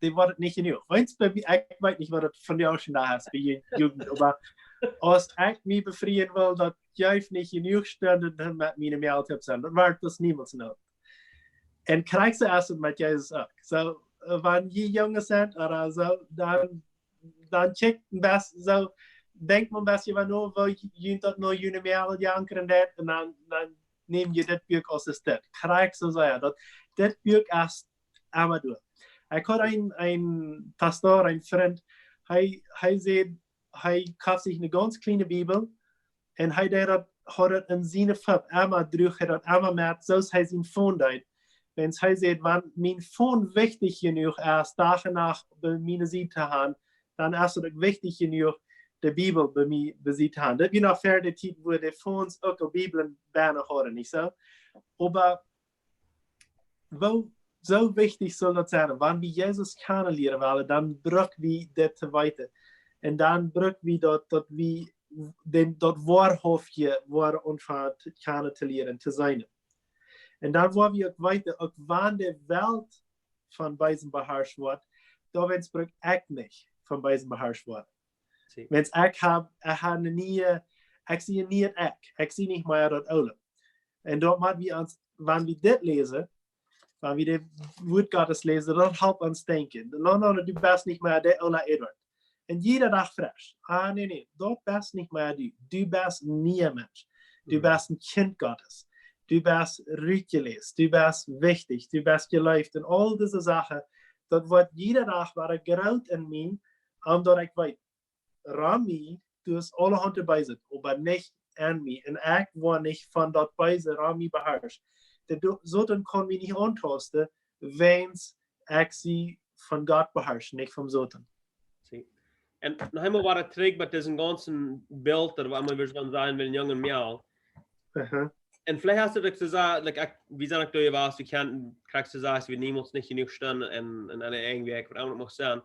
dee woat nich jenuach. Weens bie mie, ekj weet nich waut daut vondoag dän Dach es bie Ju-, Jugend, oba aus ekj mie befrieen well, daut jeef nich jenuach Stunden, om met miene Maun toop sennen. Daut woat daut niemols noch. Un krakjt soo es et met Jesus uk. Soo, äh, wan jie Junges sent ooda soo, dan, dan kjikjt een bät, soo, denkjt mau een bät äwa no, woo jie, jie daut no june Maun jankren doonen, un dan, dan nämt jie dit Buak aus dit. Krakjt soo sea, daut, dit Buak es emma doa. Ekj haud een, een Pastor, een Frint, hee, hee säd, hee koft sikj eene gaunz kjliene Bibel un hee deed daut, haud daut en siene Fopp, emma druach hee daut emma met, soo aus hee sien Phone deed. Wiels hee säd, wan mien Phone wichtich jenuach es, Dach un Nacht bie miene Sied to haben, dan es et uk wichtich jenuach, de Bibel bie mie, bie Sied to haben. Daut wia noch ver de Tiet, wua de Phones uk aul Bibeln bennen hauden, nich soo? Oba woo, soo wichtich saul daut sennen. Wan wie Jesus kjanen lieren wellen, dan bruck wie dit to weeten. Un dan bruck wie daut, daut wie dän, daut woarhauftje woaren aunfangen to, kjanen to lieren, to seenen. Un dan woa wie uk weeten, uk wan de Welt von Beesen beharscht woat, dan bruck ekj nich von Beesen beharscht woaren. Soo. Wiels ekj hab, ekj hab een nieet, ekj sie een nieet Ekj. Ekj sie nich mea daut oole. Un daut motten wie ons, wan wie dit läsen, wan wie daut Wuat Gottes läsen, daut halpt ons denkjen. No, no, no, du best nich mea de oola Edward. Un jieda Dach fresch. Ah, nä, nä, du best nich mea du. Du best een niea Mensch. Du, mhm, best een Kjint Gottes. Du best rikj jeläst. Du best wichtich. Du best jeleeft. Un aul dise Sachen, daut woat jieda Dach wada groot en mie, omdaut ekj weet, rom mie, doa es aulahaunt Beeset, oba nich en mie. Un ekj woa nich von daut Beese rom mie beharscht. De, doa, Soton kaun mie nich auntausten, wiels ekj sie von Gott beharscht, nich vom Soton. Soo. Un noch eemol wada trigj bie disen gaunzen Bilt, daut wie emol wada soo sajen, wellen jungen Mejal. Aha. Un veleicht hast du daut jesajcht, like, ekj, wie sent uk doa jewast, wie kjennen, krakjt soo sajen, wie niemols nich jenuach Stunden un, un aun eene Wajch, waut emma daut mucht sennen.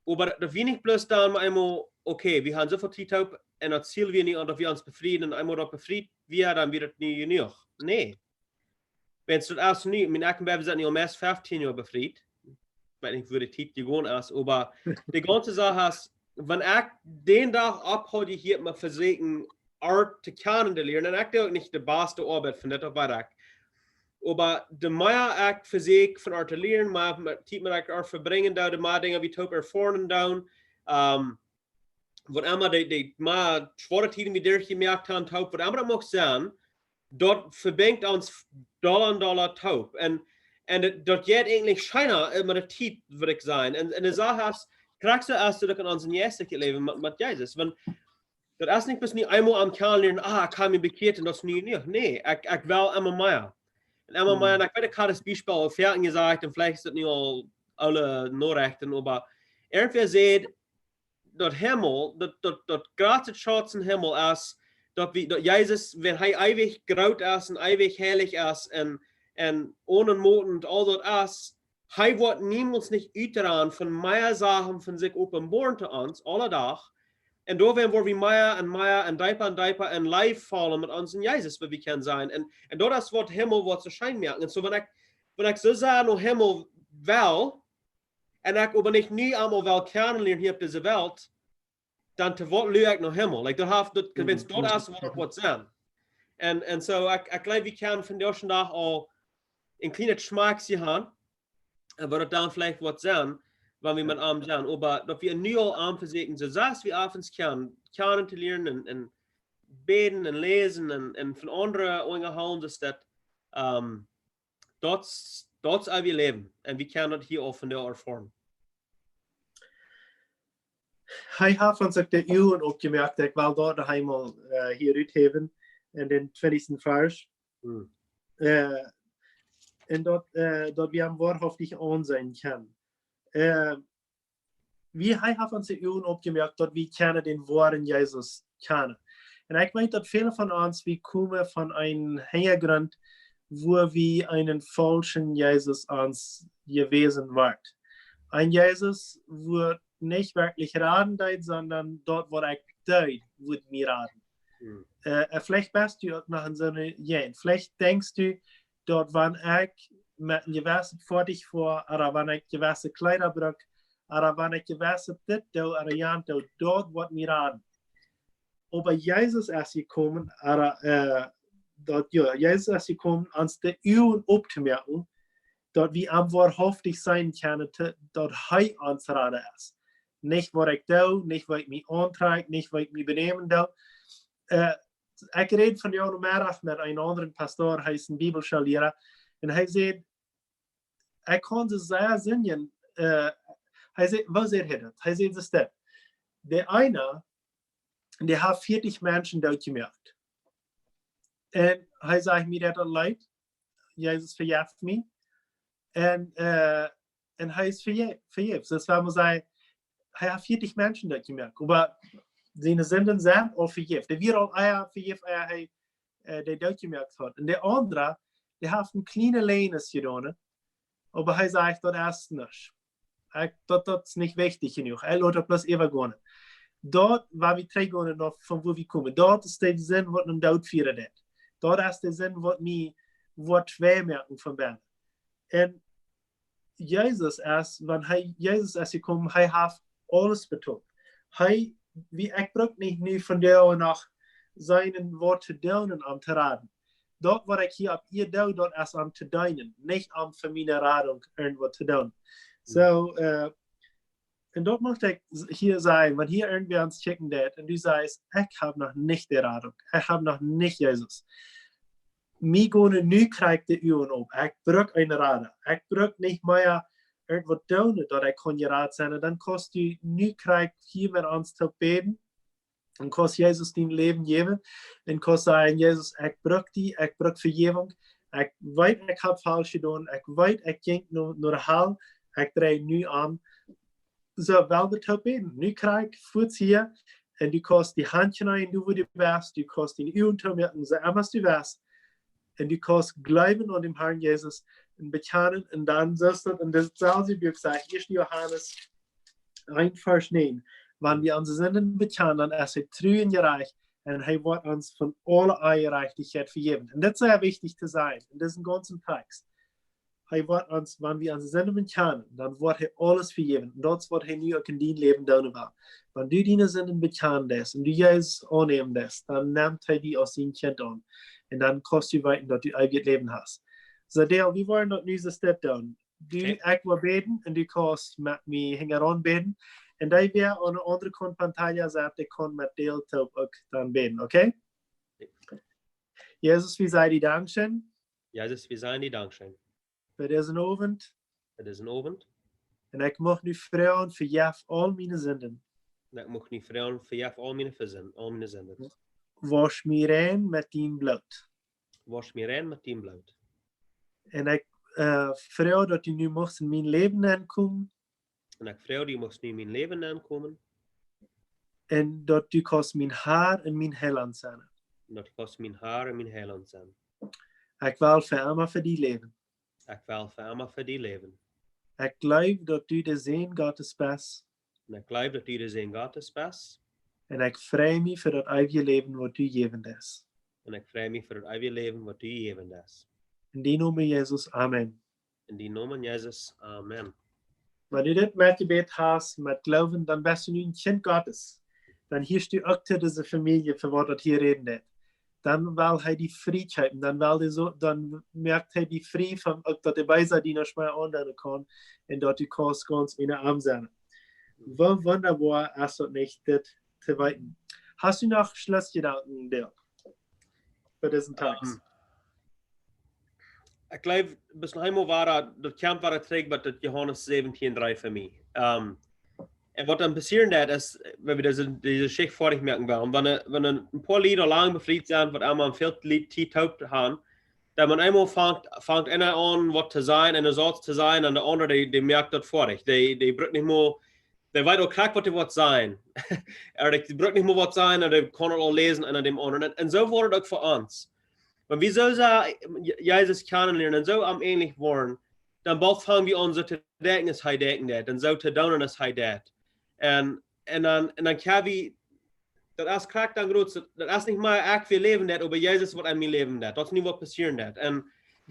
Oba daut wia nich bloos dan mau eemol, okay, wie haben soo väl Tiet toop un daut Ziel wia nu, daut wie ons befrieen un eemol daut befriet wia, dan wia daut nu jenuach. Nä. Wan daut es nu, mien Ecken, wie sent nu aul meist feftieen Joa befriet. Ekj weet nich, woo de Tiet jegonen es, oba de gaunze Sach es, wan ekj dän Dach opphaud, hia mau vesieekjen, Ort to kjanen to lieren, un ekj doo uk nich de baste Oabeit von dit opp Werk. Oba de mea ekj veseakj von Ort to lieren, mea, mea Tiet met ekj Ort vebrinjen doo, de mea Dinja wie toop erfoaren doonen, ähm, waut emma de, de mea schwoare Tieden wie derchjemoakt haben, toop, waut emma daut mucht sennen, daut vebinjt ons dolla un dolla toop. Un, un daut, daut jeit eejentlich scheena, äh, met de Tiet, wudd ekj sajen. Un, un de Sach es, krakjt soo es daut uk en ons jeistlichet Läwen met, met Jesus. Wan, daut es nich bloos nu eemol aum kjanen lieren, ah, ekj hab mie bekjieet un daut es nu jenuach. Nä, ekj, ekj well emma mea. Un emma mea, mhm, un ekj weet, ekj haud daut Biespel aul väl jesajcht un veleicht es daut nu aul aule Norechten, oba irjentwäa sajcht, daut Himmel, daut, daut, daut jratste Schauz em Himmel es, daut wie, daut Jesus, wan hee eewich groot es un eewich heilich es un, un onenmotend aul daut es, hee woat niemols nich utranen von mea Sachen von sikj openboaren to ons, aule Dach. Un doawäajen woa wie mea un mea un deepa un deepa en Leew faulen met onsen Jesus, waut wie kjennen sennen. Un, un daut es waut Himmel woat soo scheen moaken. Un soo, wan ekj, wan ekj soo sea no Himmel well, un ekj oba nich nu emol well kjanen lieren hia opp dise Welt, dan to waut lua ekj no Himmel? Like, daut haft, daut, mhm, wan daut es, waut daut woat sennen. Un, un soo, ekj, ekj jleew, wie kjennen vondoag dän Dach aul een kjlienet Schmackje haben, un waut daut dan veleicht woat sennen, wan wie, jo, met am sent. Oba daut wie nu aul aunfangen, soo aus wie oft kjennen, kjanen to lieren un, un bäden un läsen un, un von aundre unjahoolen, daut, ähm, daut, daut es wie läwen. Un wie kjennen daut hia aul vondoag erfoaren. Hee haft ons uk de Uagen opjemoakt, ekj well daut noch eemol, äh, hia uthäwen, en dän twintichsten Varsch. Hm. Äh, un daut, äh, daut wie am woarhauftich aunseenen kjennen. Äh, Wie, hee haft ons de Uagen opjemoakt, daut wie kjennen dän woaren Jesus kjanen. Un ekj weet, daut väle von ons, wie komen von een Hinjagrunt, wua wie eenen faulschen Jesus ons jewäsen woat. Een Jesus, wua nich werkjlich raden deed, sonda daut, waut ekj deed, wudd mie raden. Hm. Äh, äh, veleicht best du uk noch en soone Jäajent. Veleicht denkjst du, daut wan ekj met een jewesset Foatich foa, ooda wan ekj jewesse Kjleeda bruk, ooda wan ekj jewesset dit doo, ooda jant doo, daut woat mie raden. Oba Jesus es jekomen, ooda, äh, daut, jo, Jesus es jekomen, ons de Uagen optomoaken, daut wie am woarhauftich seenen kjennen, to-, daut hee ons Rada es. Nich waut ekj doo, nich waut ekj mie auntrakj, nich waut ekj mie benämen doo. Äh, ekj räd vondoag Nomeddach met eenen aundren Pastor, hee es een Bibelschoolliera, un hee säd, ekj kaun soo sea seenen, äh, hee säd, woo säd hee daut? Hee säd, es daut, de eena, dee haft vieetich Menschen dootjemoakt. Un hee sajcht mie, daut daut leet, Jesus vejeft mie. Un, äh, un hee es veje-, vejäft. Daut well mau sajen, hee haft vieetich Menschen dootjemoakt. Oba siene Sinden sent aul vejäft. Dee wieren aul ea vejäft, ea hee, äh, dee dootjemoakt haud. Un de aundra, dee haft eene kjliene Läajes jedonen, oba hee sajcht, daut es nuscht. Ekj, daut, daut es nich wichtich jenuach. Ekj lot daut bloos äwagonen. Daut, wua wie trigjgonen no, von wua wie komen. Daut es de Sind, waut mie dootfieren deit. Daut es de Sind, waut mie, waut wee moaken von bennen. Un Jesus es, wan hee, Jesus es jekomen, hee haft aules betolt. Hee, wie, ekj bruk nich nu vondoag noch seenen waut to doonen om to raden. Daut waut ekj hia opp Ieed doo, daut es om to deenen, nich om fa miene Radunk irjent waut to doonen. Hm. Soo, äh, un daut mucht ekj s-, hia sajen, wan hia irjentwäa ons kjikjen deit, un du sajchst, ekj hab noch nich de Radunk, ekj hab noch nich Jesus. Mie gonen nu krakjt de Uagen op. Ekj bruk een Rada. Ekj bruk nich mea irjent waut doonen, daut ekj kaun jerat sennen. Dan kaust du nu krakjt hia met ons toop bäden. Un kaust Jesus dien Läwen jäwen. Un kaust sajen, Jesus, ekj bruk die, ekj bruk Vejäwunk. Ekj weet, ekj hab faulsch jedonen. Ekj weet, ekj jinkj no, no de Hal. Ekj drei nu om. Soo, well wie toop bäden. Nu krakjt fuaz hia. Un du kaust de Haunt nämen, du wua du best. Du kaust diene Uagen toomoaken, soo aus du west. Un du kaust jleewen aun dän Harn Jesus un bekjanen. Un dan sajcht daut en daut selwje Buak, sajcht Ieeschte Johanes eent Varsch näajen. Wan wie onse Sinden bekjanen, dan es hee tru un jerajcht un hee woat ons von aule Onjerajchtichkjeit vejäwen. Un daut es sea wichtich to sajen. Un daut es een gaunzen Tekst. Hee woat ons, wan wie onse Sinden bekjanen, dan woat hee aules vejäwen. Un daut es waut hee nu uk en dien Läwen doonen well. Wan du diene Sinden bekjanen deist un du Jesus aunnämen deist, dan nemt hee die aus sien Kjint aun. Un dan kaust du weeten, daut du eewjet Läwen hast. Soo, Dale, wie wellen daut nu soo stell doonen. Du, okay, ekj well bäden un du kaust met mie hinjaraun bäden. Un dee wäa aun de aundre Kaunt Pantalla sett, dee kaun met Dale toop uk dan bäden, okay? Jesus, wie sajen die Dankscheen. Jesus, wie sajen die Dankscheen. Fa disen Owent. Fa disen Owent. Un ekj mucht nu froagen, vejeff aul miene Sinden. Un ekj mucht nu froagen, vejeff aul miene Versind-, aul miene Sinden. Wausch mie rein met dien Bloot. Wausch mie rein met dien Bloot. Un ekj, äh, froag daut du nu muchst en mien Läwen nenkomen. Un ekj froag, du muchst nu en mien Läwen nenkomen. Un daut du kaust mien Har un mien Heilaunt sennen. Un daut du kaust mien Har un mien Heilaunt sennen. Ekj well fa emma fa die läwen. Ekj well fa emma fa die läwen. Ekj jleew, daut du de Sän Gottes best. Un ekj jleew, daut du de Sän Gottes best. Un ekj frei mie fa daut eewje Läwen, waut du jäwen deist. Un ekj frei mie fa daut eewje Läwen, waut du jäwen deist. En dien Nomen, Jesus. Amen. En dien Nomen, Jesus. Amen. Wan du dit metjebät hast, met Gloowen, dan best du nu een Kjint Gottes. Dan hieescht du uk to dise Famielje, fa waut daut hia räden deit. Dan well hee die frie kjeepen, dan well die soo, dan moakt hee die frie von, uk daut de Beesa die nuscht mea aundoonen kaun, un daut du kaust gaunz unja am sennen. Woo wundaboa es daut nich, dit to weeten. Hast du noch Schlussjedanken, Dirk, fa disen Tekst? Ähm, ekj jleew, bat noch eemol wada, daut kjemt wada trigj bie daut Johanes säwentieen dree fa mie. Ähm, un waut dan passieren deit, es, wan wie dise, dise Jeschicht foadich moaken wellen, wan, wan een poa Lied aul lang befriet sent, waut emma väl Lied Tiet toop haben, dan met eemol fangt, fangt eena aun waut to sajen, een Sauz to sajen, un de aundra, dee, dee moakt daut foadich. Dee, dee brukt nich mol dee weet uk krakjt waut dee woat sajen. Oba dee brukt nich mea waut sajen, un dee kaun aul läsen un däm aundren. Un, un soo woat daut uk fa ons. Wan wie soo sea Je-, Jesus kjanen lieren un soo am änlich woaren, dan boolt fang wie aun soo to denkjen aus hee denkjen deed, un soo to doonen aus hee deed. Un, un dan, un dan kjenn wie, daut es krakjt dan groot, daut es nich mea ekj waut läwen deed, oba Jesus waut en mie läwen deed. Daut es nu waut passieren deed. Un,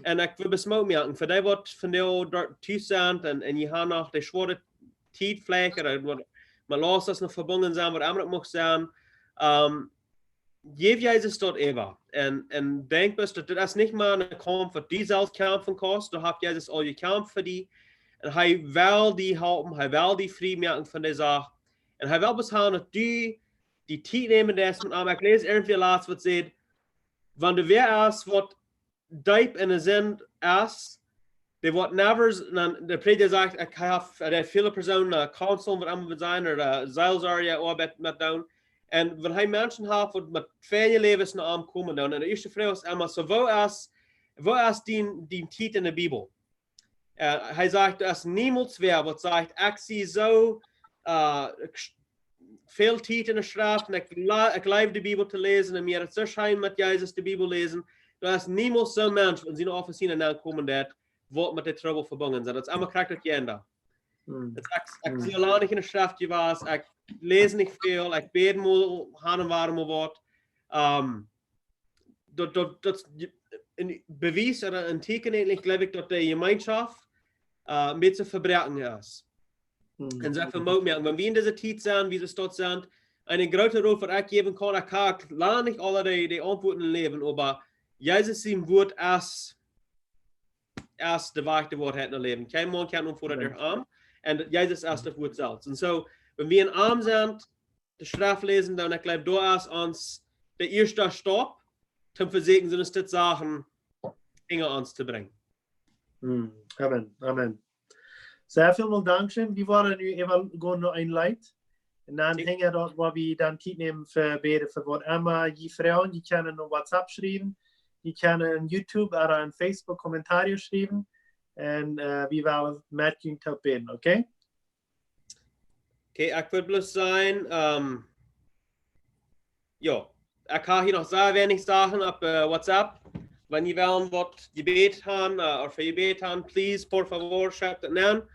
un ekj well bloos Moot moaken, fa dee waut vondoag doa tief sent un, un jie haben noch de schwoare Tiet veleicht, ooda waut, met Laust noch vebungen sent, waut emma daut mucht sennen, ähm, jeff Jesus daut äwa. Un, un denkj bloos, daut dit es nich mea een Kaumf waut du selfst kjamfen kaust, doa haft Jesus aul jekjamft fa die. Un hee well die halpen, hee well die frie moaken von dee Sach. Un hee well bloos haben daut du die Tiet nämen deist met am. Ekj läs irjentwua latst waut sajcht, wan doa wäa es waut deep enne Sind es, dee woat never, dan de Prädja sajcht, ekj hab, dee väle Persoonen, äh, Counseln, waut emma sennen, ooda Seelsorja Oabeit met doonen. Un wan hee Menschen haft waut met väle Läwes no am komen doonen, un de ieeschte Froag es emma soo, woo es, woo es dien, dien Tiet enne Bibel? Äh, hee sajcht, doa es niemols wäa waut sajcht, ekj sie soo, äh, ekj sch-, väl Tiet enne Schreft un ekj la-, ekj leew de Bibel to läsen un mie es daut soo scheen met Jesus de Bibel läsen. Doa es niemols soon Mensch, waut en siene Office nenkomen deed, waut met dän Trubbel vebungen es. Daut es emma krakjt daut Jäajendeel. Hm. Daut es, ekj, ekj sie lang nich enne Schreft jewast, ekj läs nich väl, ekj bäd mau, han un wan mau waut. Ähm, daut, daut, daut es een Bewies ooda een Tieekjen, eejentlich, jleew ekj, daut de Jemeenschoft, äh, een bät vebroaken es. Hm. Un soo väl Moot moaken. Wan wie en dise Tiet sent, woo wie doa sent, eene groote Rol fa ekj jäwen kaun, ekj kaun lang nich aule dee, dee Auntwuaten läwen, oba Jesus sien Wuat es, es de Wajch, de Woarheit un daut Läwen. Kjeen Maun kaun Auntwuaten derch am. Un Jesus es daut Wuat selfst. Un soo, wan wie en am sent, de Schreft läsen, dan ekj jleew, doa es ons de ieeschte Stap, toom vesieekjen, sent es dit Sachen hinja ons to brinjen. Hm, amen, amen. Sea väl Dank scheen. Wie woaren nu äwa gonen no een Leet. Un dan hinja daut woa wie dan Tiet nämen fa bäden fa waut emma jie froagen. Jie kjennen no WhatsApp schriewen. Jie kjennen en YouTube ooda en Facebook Kommentaren schriewen. Un, äh, wie wellen met junt toop bäden, okay? Okay, ekj wull bloos sajen, ähm, jo, ekj hab hia noch sea weinich Sachen opp, äh, WhatsApp. Wan jie wellen waut Jebäd haben, äh, ooda fa Jebäd haben, please, por favor, schekjt daut aun. Mhm.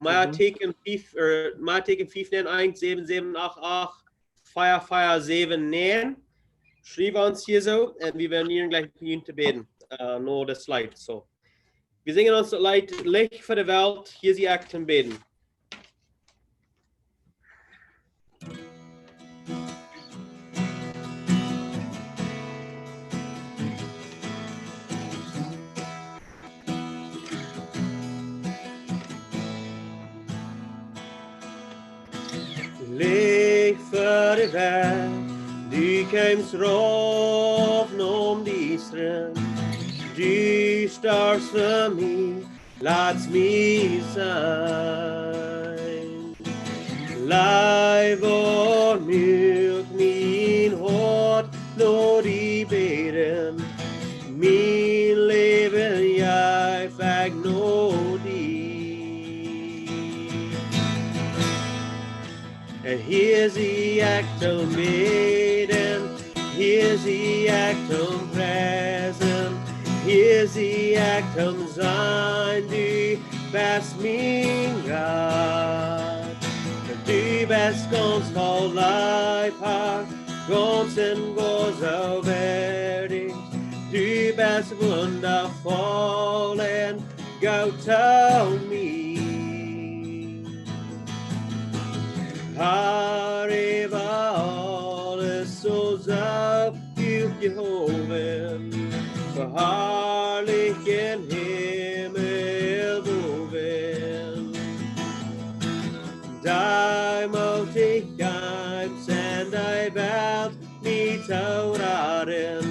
Mea Tieekjen fief, äh, Mea Tieekjen fief näajen eent säwen säwen acht acht, fief fief säwen näajen. Schriew ons hia soo un wie woaren hia jlikj fa junt bäden, äh, no daut Leet. Soo. Wie sinjen ons daut Leet Licht fa de Welt, hia sie ekj toom bäden. Licht fa de Welt, du kjeemst rauf nom Diestren, du storfst fa mie, lat mie sennen. Leew un muak mien Hoat no die bäden, mien Läwen jeef ekj no die. Hia sie ekj toom bäden, hia sie ekj toom priesen, hia sie ekj toom sajen, du best mien Gott. Du best gaunz voll Leew, Har, gaunz un goot soo wichtich. Du best wundafoll un goot to mie. Har, äwa aules soo sea huach jehowen, veharlicht em Himmel bowen. Deemootich jeefst du de Welt mie to raden,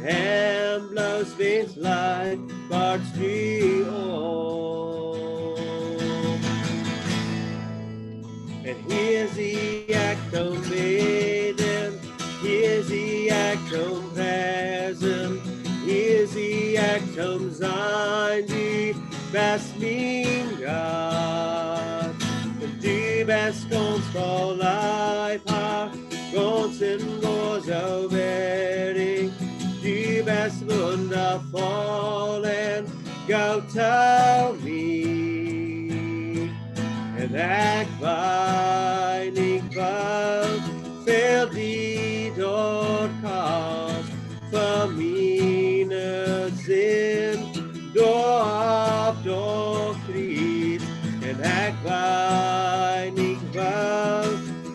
un bloos wiels Leew wordst du uk. Un hia sie ekj toom bäden, hia sie ekj toom priesen, hia sie ekj toom sajen, du best mien Gott. Du Best gaunz voll Leew, gaunz un goa soo werkjlich. Du best wundafoll un goot to mie. Un ekj weet nich woo väl die daut kost, fa miene Sind doa opp daut Kjriez. Un ekj weet nich woo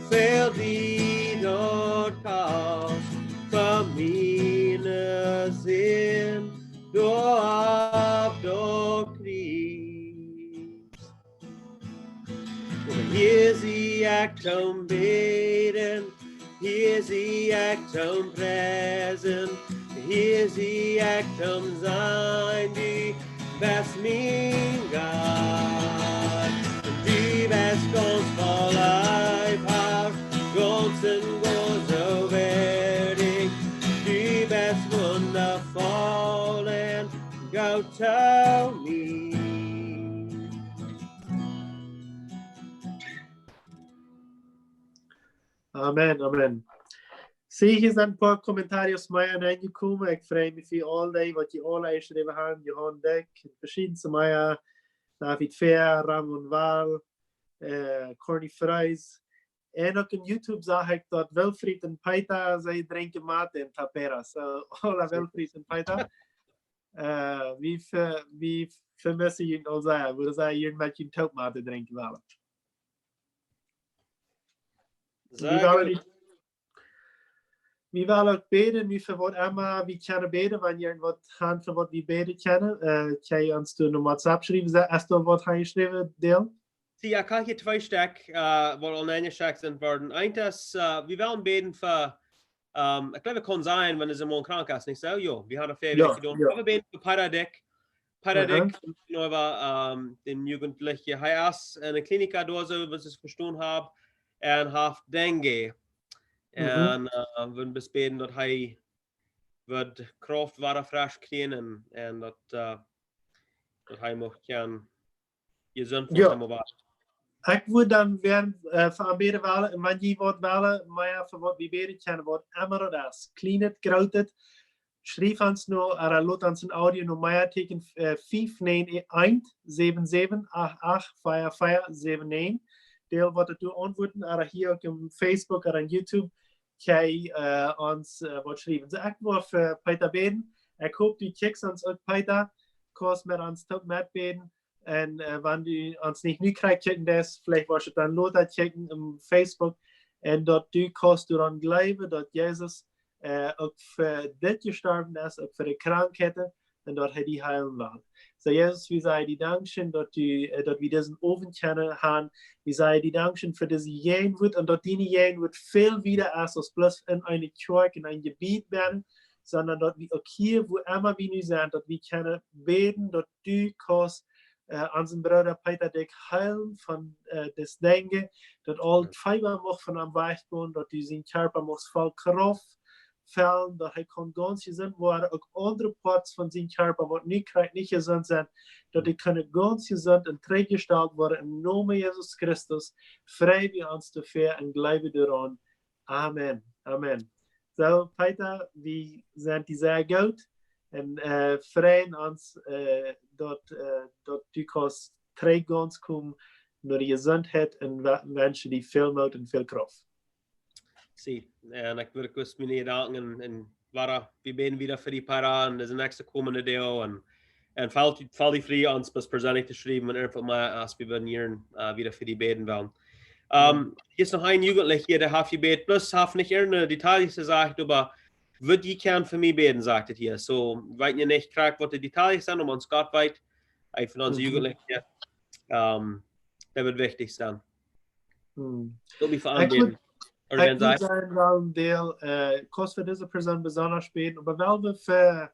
väl die daut kost, fa miene Sind doa opp daut Kjriez. Hia sie ekj toom bäden, hia sie ekj toom priesen, hia sie ekj toom sajen, du best mien Gott. Du best gaunz voll Leew, gaunz un goa soo werkjlich. Du best wundafoll un goot to mie. Amen, amen. See, hia sent een poa comentarios mea aunjekomen. Ekj frei mie fa aul dee, waut jie aula jeschräwen haben. Johan Deck, veschiedne mea, David Fehr, Ramon Wall, äh, Corny Freis. Un uk opp YouTube sach ekj daut Wilfried un Peter, see drinkjen Mate en Tapera. So, hola Wilfried un Peter. Äh, wie ve-, wie vemessen junt aul sea, woo see hia met junt toop Mate drinkjen wellen. Sea goot. Wie wellen, wie wellen uk bäden, wie fa waut emma, wie kjennen bäden, wan jie waut haben fa waut wie bäden kjennen, äh, kjenn jie ons doa no WhatsApp schriewen, es doa waut aunjeschräwen, Dale? See, ekj hab hia twee Stekj, äh, waut aul aunjeschekjt sent worden. Eent es, äh, wie wellen bäden fa, ähm, ekj jleew, daut kaun sennen, wan eena mol krank es, nich soo? Jo, wie haben daut väa Wäakj jedonen. Jo. Wie bäden fa Peter Dick. Peter Dick, ähm, dän Jugendlichen. Hee es enne Klinik doa, soo aus ekj daut vestonen hab, un haft Dengue. Un, äh, wie wellen bloos bäden, daut hee woat Krauft wada fresch kjrieen un, un daut, äh, daut hee mucht kjennen jesunt woaren. Jo. Ekj wudd dan wellen, äh, fa am bäden wellen, un wan jie waut wellen, mea fa waut wie bäden kjennen, waut emma daut es, kjlienet, grootet, schriew ons no, ooda lot ons een Audio no mea Tieekjen, äh, fief näajen eent, säwen säwen acht acht, vea vea säwen näajen. Dale woat et doa auntwuaden, ooda hia uk opp Facebook ooda opp YouTube, kjenn jie, äh, ons, äh, waut schriewen. Soo, ekj wull fa Peter bäden. Ekj hop, du kjikjst ons uk, Peter. Kaust met ons toop metbäden. Un, äh, wan du ons nich nu krakjt kjikjen deist, veleicht woascht du dan lota kjikjen opp Facebook. Un daut du kaust doaraun jleewen, daut Jesus, äh, uk fa dit jestorwen es, uk fa de Krankheiten, un daut hee die heelen well. Soo, Jesus, wie sajen die Dankscheen, daut du, äh, daut wie disen Owent kjennen haben. Wie sajen die Dankscheen fa dise Jäajenwuat un daut diene Jäajenwuat väl wieda es aus bloos en eene Kjoakj, en een Jebied bennen, sonda daut wie uk hia, wua emma wie nu sent, daut wie kjennen bäden, daut du kaust, äh, onsen Brooda Peter Dick heelen von, äh, daut Dengue, daut aul daut Feewa mucht von am wajchgonen, daut du sienen Kjarpa muchst voll Krauft fellen, daut hee kaun gaunz jesunt woaren, uk aundre Parts von sienen Kjarpa, waut nu krakjt nich jesunt sent, daut dee kjennen gaunz jesunt un trigjjestalt woaren em Nomen Jesus Christus, frei wie ons doafäa un jleewen doaraun. Amen. Amen. Soo, Peter, wie sent die sea goot un, äh, freien ons, äh, daut, äh, daut du kaust trigj no ons komen, no de Jesuntheit un wa-, wenschen die väl Moot un väl Krauft. See, un ekj wull uk bloos miene Jedanken un, un wada, wie bäden wieda fa die, Peter, un dise näakjste kjemende Doag un, un feel, feel die frie ons bloos perseenlich to schriewen, wan irjentwaut mea es, wie wudden hia, äh, wieda fa die bäden wellen. Ähm, hia es noch een Jugendlicha hia, dee haft jebät, bloos haft nich irjent Details jesajcht, oba wudd jie kjennen fa mie bäden, sajcht et hia. Soo, weet jie nich krakjt, waut de Details sent, oba ons Gott weet, een von onse Jugendliche, ähm, daut woat wichtich sennen. Daut wie fa am bäden. Ekj wudd, ekj wudd sajen, well, Dale, äh, kaust fa dise Persoon besonda bäden, oba well wie fa,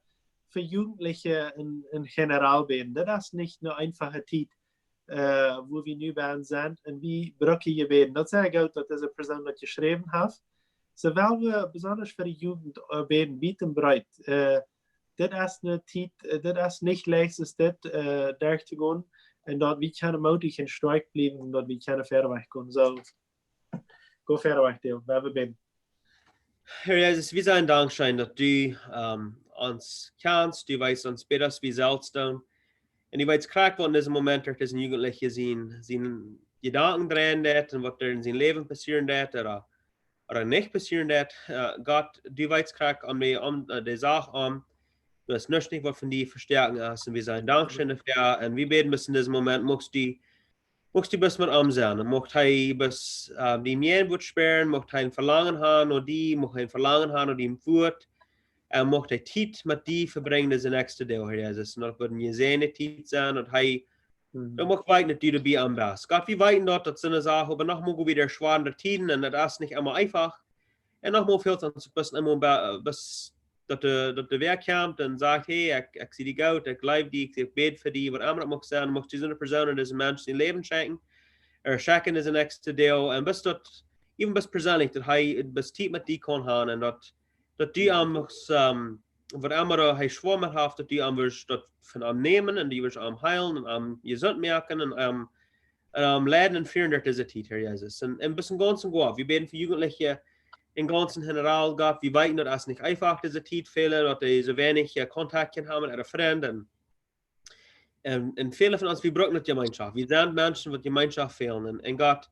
fa Jugendliche en, en general bäden. Daut es nich eene eenfache Tiet, äh, wua wie nu bennen sent, un wie brucken Jebäd. Daut es sea goot, daut dise Persoon daut jeschräwen haft. Soo well wie besonda fa de Jugend, äh, bäden, wiet un breet. Äh, dit es eene Tiet, äh, dit es nich leicht, es dit, äh, derchtogonen. Un daut wie kjennen mootich un stoakj bliewen un daut wie kjennen wieda wajch gonen. Soo, go wieda wajch, Dale. Wie bäden. Herr Jesus, wie sajen Dankscheen, daut du, ähm, ons kjanst, du weetst ons bäta aus wie selfst doonen. Un du weetst krakjt, waut en disen Moment derch disen Jugendlichen siene, siene Jedanken dreien deit un waut doa en sien Läwen passieren deit, ooda, ooda nich passieren deit. Äh, Gott, du weetst krakjt aun dee, aun, äh, dee Sach aun. Du hast nuscht nich, waut von die to vestoaken es. Un wie sajen Dankscheen doafäa. Un wie bäden, bat en disen Moment muchst du mucht hee bloos met am sennen. Un mucht hee bloos, äh, dee Mien woat spieren, mucht hee een Velangen haben no die, mucht hee een Velangen haben no dien Wuat. Un mucht hee Tiet met die vebrinjen, dise näakjste Doag, Herr Jesus. Un daut woat eene jesäajende Tiet sennen, daut hee, Mhm. daut mucht weeten, daut du doabie aunbest. Gott, wie weeten daut, daut sent Sachen, oba noch mol wada schwoare Tieden, un daut es nich emma eenfach. Un noch mol väl von, bloos emma be-, bloos daut de, daut de Wäakj kjemt un sajcht: "Hey, ekj, ekj sie die goot, ekj leew die, ekj, ekj bäd fa die", waut emma daut mucht sennen, mucht du soone Persoon en dise Mensch sien Läwen schenkjen, ooda schenkjen dise näakjste Doag, un bloos daut, even bloos perseenlich, daut hee bloos Tiet met die kaun haben, un daut, daut du am muchst, ähm, waut emma daut hee schwoa met haft, daut du am wurscht daut von am nämen, un du wurscht am heelen, un am jesunt moaken, un am un, ähm, leiden un fieren derch dise Tiet, Herr Jesus. Un, un bloos en gaunzen Goa, wie bäden fa Jugendliche en gaunzen General, Gott, wie weeten, daut es nich eenfach dise Tiet, väle, daut dee soo weinich, äh, Kontakt kjennen haben met äare Frind. Un, un, un väle von ons, wie brucken daut Jemeenschoft. Wie sent Menschen, waut Jemeenschoft fält. Un, un Gott,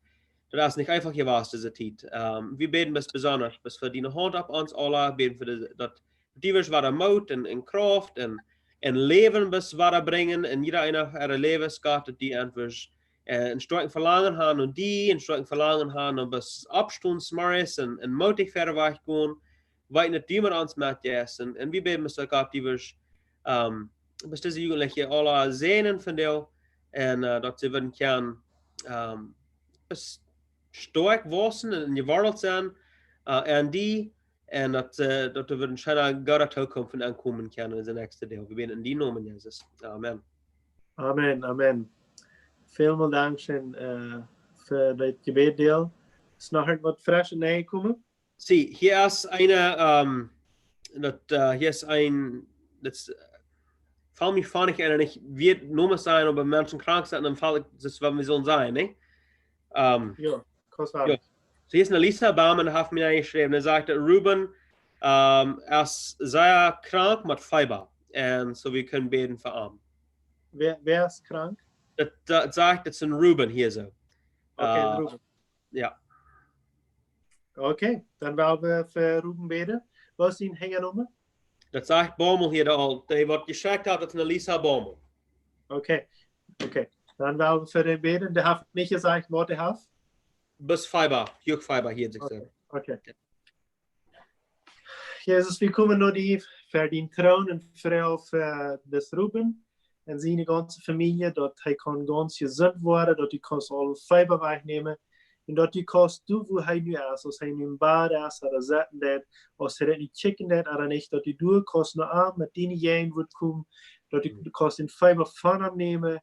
daut es nich eenfach jewast, dise Tiet. Ähm, wie bäden bloos besonda, bloos fa diene Haunt opp ons aula, bäden fa dise, daut du wurscht wada Moot un, un Krauft un, un Läwen bloos wada brinjen en jieda eena äare Läwes, Gott, daut dee eenfach, äh, een stoakjet Velangen haben no die, een stoakjet Velangen haben no bloos oppstonen zemorjes un, un mootich wieda wajch gonen, weeten, daut du met ons met jeist. Un, un wie bäden, Herr Gott, du wurscht, ähm, bloos dise Jugendliche aula säajnen von die un, äh, daut see wudden kjennen, ähm, bloos stoakj wausen un jewortelt sennen, äh, aun die, un daut, äh, daut doa wudd eene scheene, goode Tookunft von aunkomen kjennen en dise näakjste Doag. Wie bäden en dienen Nomen, Jesus. Amen. Amen, amen. Välmol Dank, äh, fa daut Jebäd, Dale. Es noch irjent waut fresch nenjekomen? See, hia es eene, ähm, daut, äh, hia es een, daut es, äh, fält mie funny, un ekj well nich Nomes sajen, oba Menschen krank sent, dan fält ekj, daut es, waut wie sellen sajen, nä? Ähm, jo, kostet jo. Alles. See, hia es Lisa Baumann, haft mie jeschräwen, dee sajcht, daut Ruben, ähm, es sea krank met Fieber. Un soo, wie kjennen bäden fa am. Wäa, wäa es krank? Daut, daut sajcht, daut es een Ruben hia soo. Okay, äh, Ruben. Jo. Okay, dan well wie fa Ruben bäden. Waut es diene Henjnumma? Daut sajcht Baumann hia, dee aul, dee waut jeschekjt haft, daut es Lisa Baumann. Okay, okay. Dan well wie fa dän bäden. Dee haft nich jesajcht, waut hee haft? Bloos Fieber, huach Fieber hia, sajcht hee. Okay, okay. Jesus, wie komen no die ver dien Troon un froagen fa dis Ruben un siene gaunze Famielje, daut hee kaun gaunz jesunt woaren, daut du kaust aul Fieber wajchnämen un daut du kaust, doa wua hee nu es, aus hee nu em Bad es ooda sitten deit, aus hee daut nu kjikjen deit ooda nich, daut du doa kaust no am met diene Jäajenwoat komen, daut du, mhm, kaust dän Fieber von am nämen,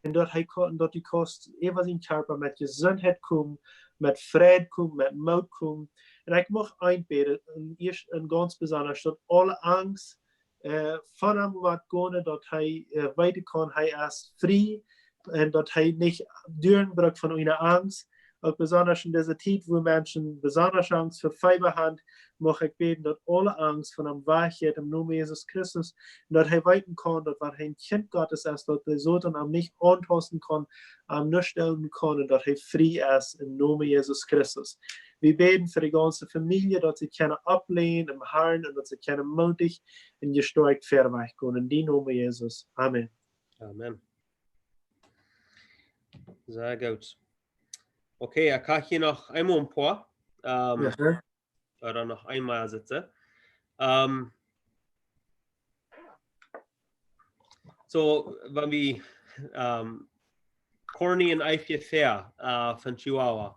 un daut hee kaun, daut du kaust äwa sienen Kjarpa met Jesuntheit komen, met Fräd komen, met Moot komen. Un ekj mucht eent bäden, un ieescht un gaunz besonda, daut aule Angst, äh, von am woat gonen, daut hee, äh, weeten kaun, hee es frie, un daut hee nich doonen brukt von eene Angst, uk besonda en dise Tiet, wua Menschen besonda Angst fa Fieber haben, mucht ekj bäden, daut aule Angst von am wajchjeit em Nomen Jesus Christus, un daut hee weeten kaun, daut wan hee een Kjint Gottes es, daut de Soton am nich auntausten kaun, am nich stellen kaun, un daut hee frie es em Nomen Jesus Christus. Wie bäden fa de gaunze Famielje, daut see kjennen oppbleiwen em Harn un daut see kjennen mootich un jestoakjt wieda wajch gonen. En dienen Nomen, Jesus. Amen. Amen. Sea goot. Okay, ekj hab hia noch eemol een poa. Ähm, jo, sure. Ooda noch eemol sitten. Ähm, soo, wan wie, ähm, Corny un Eifje Fäa, äh, von Chihuahua.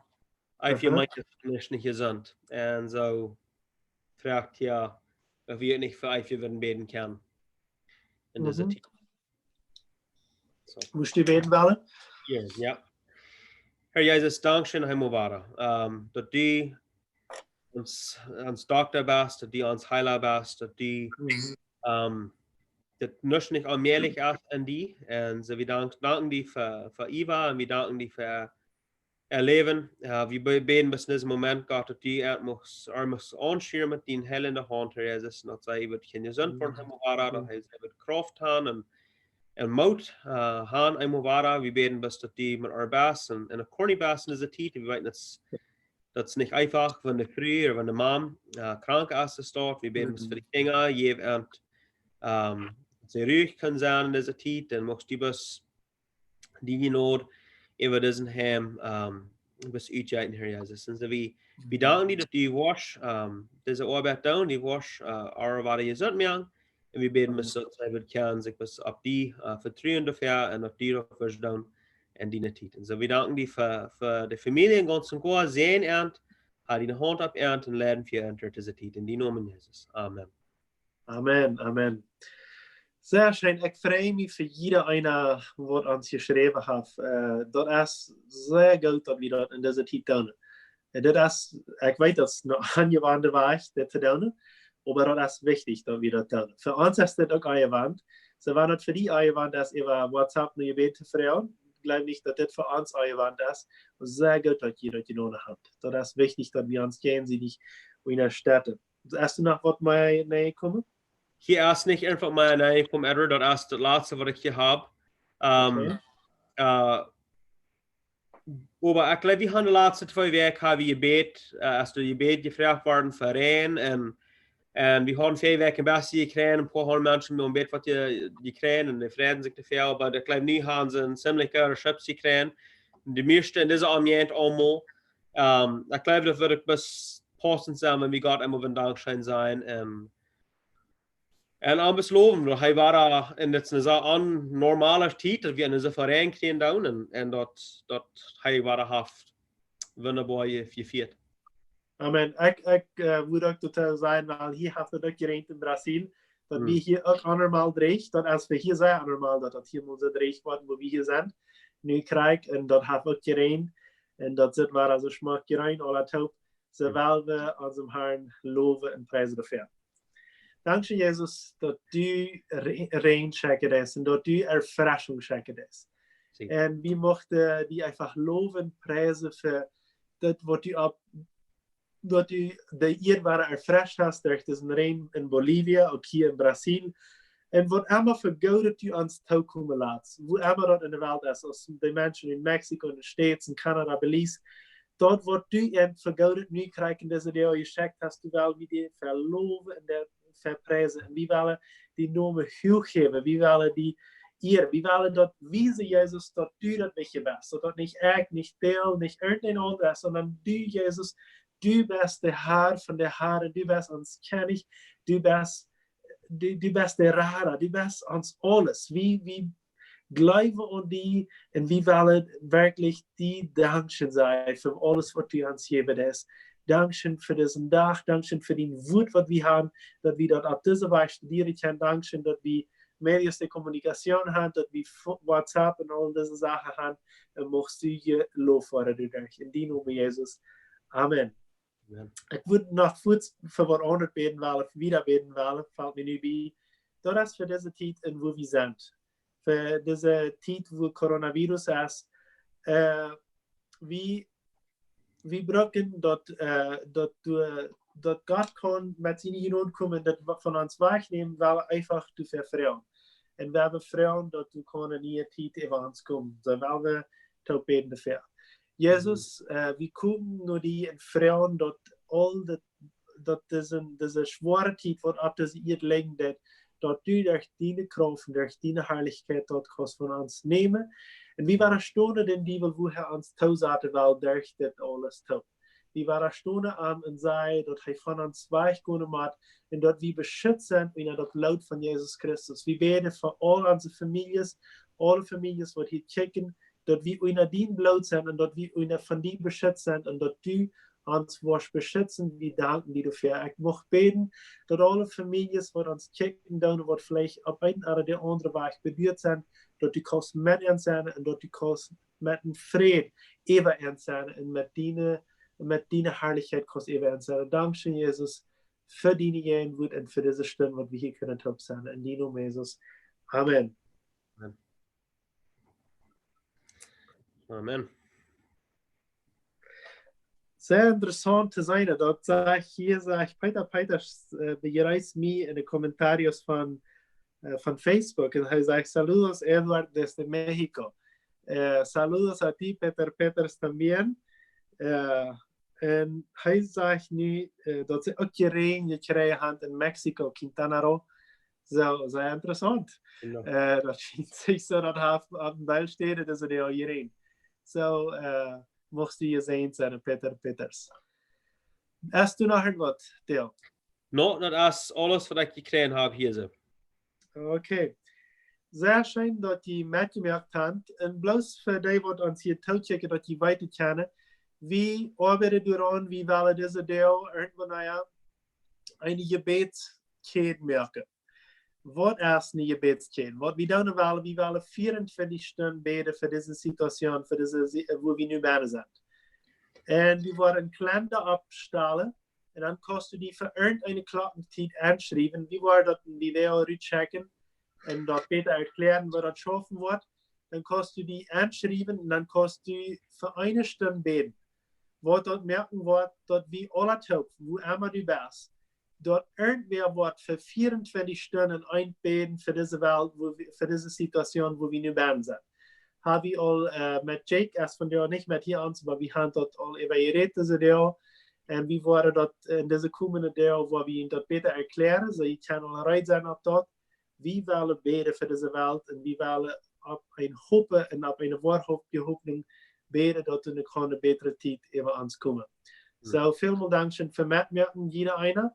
Eifje, aha, meent, daut es nich jesunt. Un soo fruach hee, auf wie nich fa Eifje wudden bäden kjennen. En dise, mhm, Tiet. Soo. Must du bäden, Walle? Jo, jo. Herr Jesus, dankscheen, Himmel Voda, ähm, daut du ons, ons Dokta best, daut du ons Heela best, daut du, mhm, ähm, daut nuscht nich onmäajlich es aun die. Un soo, wie dank, danken die fa, fa Eva un wie danken die fa äa Läwen. Äh, wie be-, bäden bat en disen Moment, Gott, daut du äant muchst, äa muchst aunschirmen met diene heilende Haunt, Herr Jesus, un daut see woat jesunt woaren, Mhm. Herr Mowara, daut Mhm. see woat Krauft haben un, un Moot, äh, haben, Herr Mowara. Wie bäden bat daut du met äa best un, un de Corny best en dise Tiet. Wie weeten, daut daut es nich eefach, wan de Fru ooda wan de Mam, äh, krank es, es daut. Wie bäden Mhm. fa de Kjinja, jeff äant, ähm, daut see ruich kjennen sennen en dise Tiet, un muchst du bat die Jnod äwa disen Heim, ähm, bat utjeeten, Herr Jesus. Un soo, wie, wie Mhm. danken die, daut du woascht, ähm, dise Oabeit doonen, du woascht, äh, äa wada jesunt moaken. Un wie bäden, Mhm. daut see woat kjennen sikj bat opp die, äh, vetruen doafäa un daut du daut woascht doonen en diene Tiet. Un soo, wie danken die fa, fa de Famielje en gaunzen Koa, säajen äant, hab diene Haunt opp äant un leiden fa äant derch dise Tiet. En dienen Nomen, Jesus. Amen. Amen, amen. Sea scheen. Ekj frei mie fa jieda eena, waut ons jeschräwen haft. Äh, daut es sea goot, daut wie daut en dise Tiet doonen. Un daut es, ekj weet, daut es een aunjewanden Wajch, dit to doonen. Oba daut es wichtich, daut wie daut doonen. Fa ons es dit uk aunjewant. Soo, wan daut fa die aunjewant es, äwa WhatsApp een Jebäd to froagen, jleew nich, daut dit fa ons aunjewant es. Sea goot, daut jie daut jedonen haben. Daut es wichtich, daut wie ons jäajensiedich unjastetten. Hast du noch waut mea nenjekomen? Hia es nich eefach mea nenjekomen, Edward, daut es daut latste, waut ekj hia hab. Ähm, Okay. äh, oba ekj jleew, wie haben de latste twee Wäakj haben wie jebät, äh, aus de Jebäd jefroacht worden fa Räajen un, un wie haben väl Wäakj een bät jekjräajen, een poa hundat Menschen haben een bät waut je-, jekjräajen un dee freiden sikj doafäa, oba ekj jleew, nu haben see een zimlich goode Schub jekjräajen. De mieeschte en dise Omjäajent aulemol. Ähm, ekj jleew, daut woat uk best paussent sennen, wan wie Gott eemol een Dankscheen sajen un, un am best lowen, daut hee wada, un daut es eene soo onnormale Tiet, daut wie en dise Verein kjrieen doonen un, un daut, daut hee wada haft wundaboa je-, jefieet. Amen. Ekj, ekj, äh, wudd uk doatoo sajen, wiels hia haft daut uk jeräajent en Brasil, daut Hm. wie hia uk onnormal dreajcht, daut es fa hia sea onnormal, daut daut hia mol soo dreajcht woat, wua wie hia sent. Nu krakjt, un daut haft uk jeräajent, un daut sitt wada soo schmock jreenen aula toop. Soo Hm. well wie onsen Harn lowen un priesen doafäa. Dankscheen, Jesus, daut du Re-, Räajen schekjen deist un daut du Erfreschunk schekjen deist. Sieekja. Un wie muchten die eefach lowen, priesen fa daut, waut du opp, daut du de Ieed wada erfrescht hast derch disen Räajen en Bolivien, uk hia en Brasil. Un waut emma fa Goodet du ons tookomen latst, wua emma daut en de Welt es, aus de Menschen en Mexiko, en de States, en Kanada, Belize, daut waut du äant fa Goodet nu krakjt en dise Tiet jeschekjt hast, du well wie die fa lowen un die fa priesen. Un wie wellen dienen Nomen huach häwen. Wie wellen die ieren. Wie wellen daut wiesen, Jesus, daut du daut nich best. Daut daut nich ekj, nich Bill, nich irjenteen aundra es, sonda du, Jesus, du best de Har von de Haren, du best ons Kjennich, du best, du, du best de Rada, du best ons aules. Wie, wie jleewen aun die un wie wellen werkjlich die Dankscheen sajen fa aules, waut du ons jejäft hast. Dankscheen fa disen Dach, dankscheen fa dien Wuat, waut wie haben, daut wie daut opp dise Wies studieren kjennen. Dankscheen, daut wie Medien de comunicación haben, daut wie Fo-, WhatsApp un aul dise Sachen haben. Un muchst du jeloft woaren doaderch. En dienen Nomen, Jesus. Amen. Amen. Ekj wudd noch fuaz fa waut aundret bäden wellen, wieda bäden wellen, felt mie nu bie. Daut es fa dise Tiet un wua wie sent. Fa dise Tiet, wua Coronavirus es. Äh, wie, wie brucken daut, äh, daut du, daut Gott kaun met siene Jnod komen, daut wa-, von ons wajchnämen, wiels eefach to vefroagen. Un wie vefroagen, daut du kaust en niee Tiet äwa ons komen. Soo well wie toop bäden doafäa. Jesus, Mhm. äh, wie komen no die un froagen, daut aul daut, daut dise, dise schwoare Tiet, waut opp dise Ieed licht, daut, daut du derch diene Krauft un derch diene Harlichkjeit daut kaust von ons nämen. Un wie wadastonen dän Diewel, wua hee ons toosaten well, derch dit aules toop. Wie wadastonen am un sajen, daut hee von ons wajchgonen mott un daut wie beschützt sent unja daut Bloot von Jesus Christus. Wie bäden fa aul onse Famieljes, aule Famieljes, waut hia kjikjen, daut wie unja dien Bloot sent un daut wie unja von die beschützt sent un daut du ons woascht beschützen. Wie danken die doafäa. Ekj mucht bäden, daut aule Famieljes, waut ons kjikjen doonen, waut veleicht opp een ooda de aundre Wajch beduat sent, daut du kaust met an sennen un daut du kaust met een Fräd äwa an sennen un met diene, met diene Harlichkjeit kaust äwa an sennen. Dankscheen, Jesus, fa diene Jäajenwoat un fa dise Stund, waut wie hia kjennen toop sennen. En dienen Nomen, Jesus. Amen. Amen. Sea interessaunt to seenen, daut sajcht, hia sajcht Peter Peters, äh, bejreesst mie en de comentarios von, äh, von Facebook un hee sajcht: "Saludos, Edward, desde México." Äh, saludos a ti, Peter Peters, también. Äh, un hee sajcht nu, äh, daut see uk jeräajen jekjräajen haben en Mexiko, Quintana Roo. Soo, sea interessaunt. Genau. Äh, daut schient sikj soo, daut haft opp een Deel Städen, daut see dee aul jeräajen. Soo, äh, muchst du jesäajent sennen, Peter Peters. Hast du noch irjentwaut, Dale? No, daut es aules, waut ekj jekjräajen hab hia soo. Okay. Sea scheen, daut jie metjemoakt haben. Un bloos fa dee, waut ons hia tookjikjen, daut jie weeten kjennen, wie oabeiden doaraun, wie wellen dise Deel irjentwanea eene Jebädskjäd moaken. Waut es eene Jebädskjäd? Waut wie doonen wellen, wie wellen vieruntwintich Stunden bäden fa dise Situation, fa dise Si-, äh, wua wie nu bennen sent. Un wie woaren een Kalenda oppstalen un dan kaust du die fa irjenteene Klocktiet enschriewen. Wie woaren daut en Video rutschekjen un daut bäta erkjläaren, woo daut schaufen woat. Dan kaust du die enschriewen un dan kaust du fa eene Stund bäden. Waut daut moaken woat, daut wie aula toop, wua emma du best, daut irjentwäa woat fa vieruntwintich Stunden enbäden fa dise Welt, wua wie, fa dise Situation, wua wie nu bennen sent. Hab wie aul, äh, met Jake, es vondoag nich met hia ons, oba wie haben daut aul äwa jerät dise Deel. Un wie woaren daut en dise komende Deel, wua wie daut bäta erkjläaren, soo jie kjennen aul reed sennen opp daut. Wie wellen bäden fa dise Welt un wie wellen opp eene Hopninj un opp eene woarhauftje Hopninj bäden, daut doa kaun eene bätre Tiet äwa ons komen. Soo, välmol dankscheen fa metmoaken, jieda eena.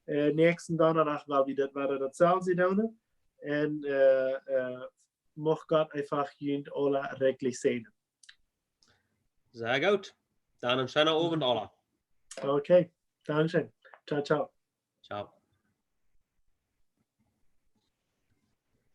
Äh, näakjsten Donnadach woa wie daut, woa wie daut selfst doonen. Un, äh, äh, mucht Gott eefach junt aula rikjlich säajnen. Sea goot. Dan een scheenen Owent aula. Okay, dankscheen. Ciao, ciao. Ciao.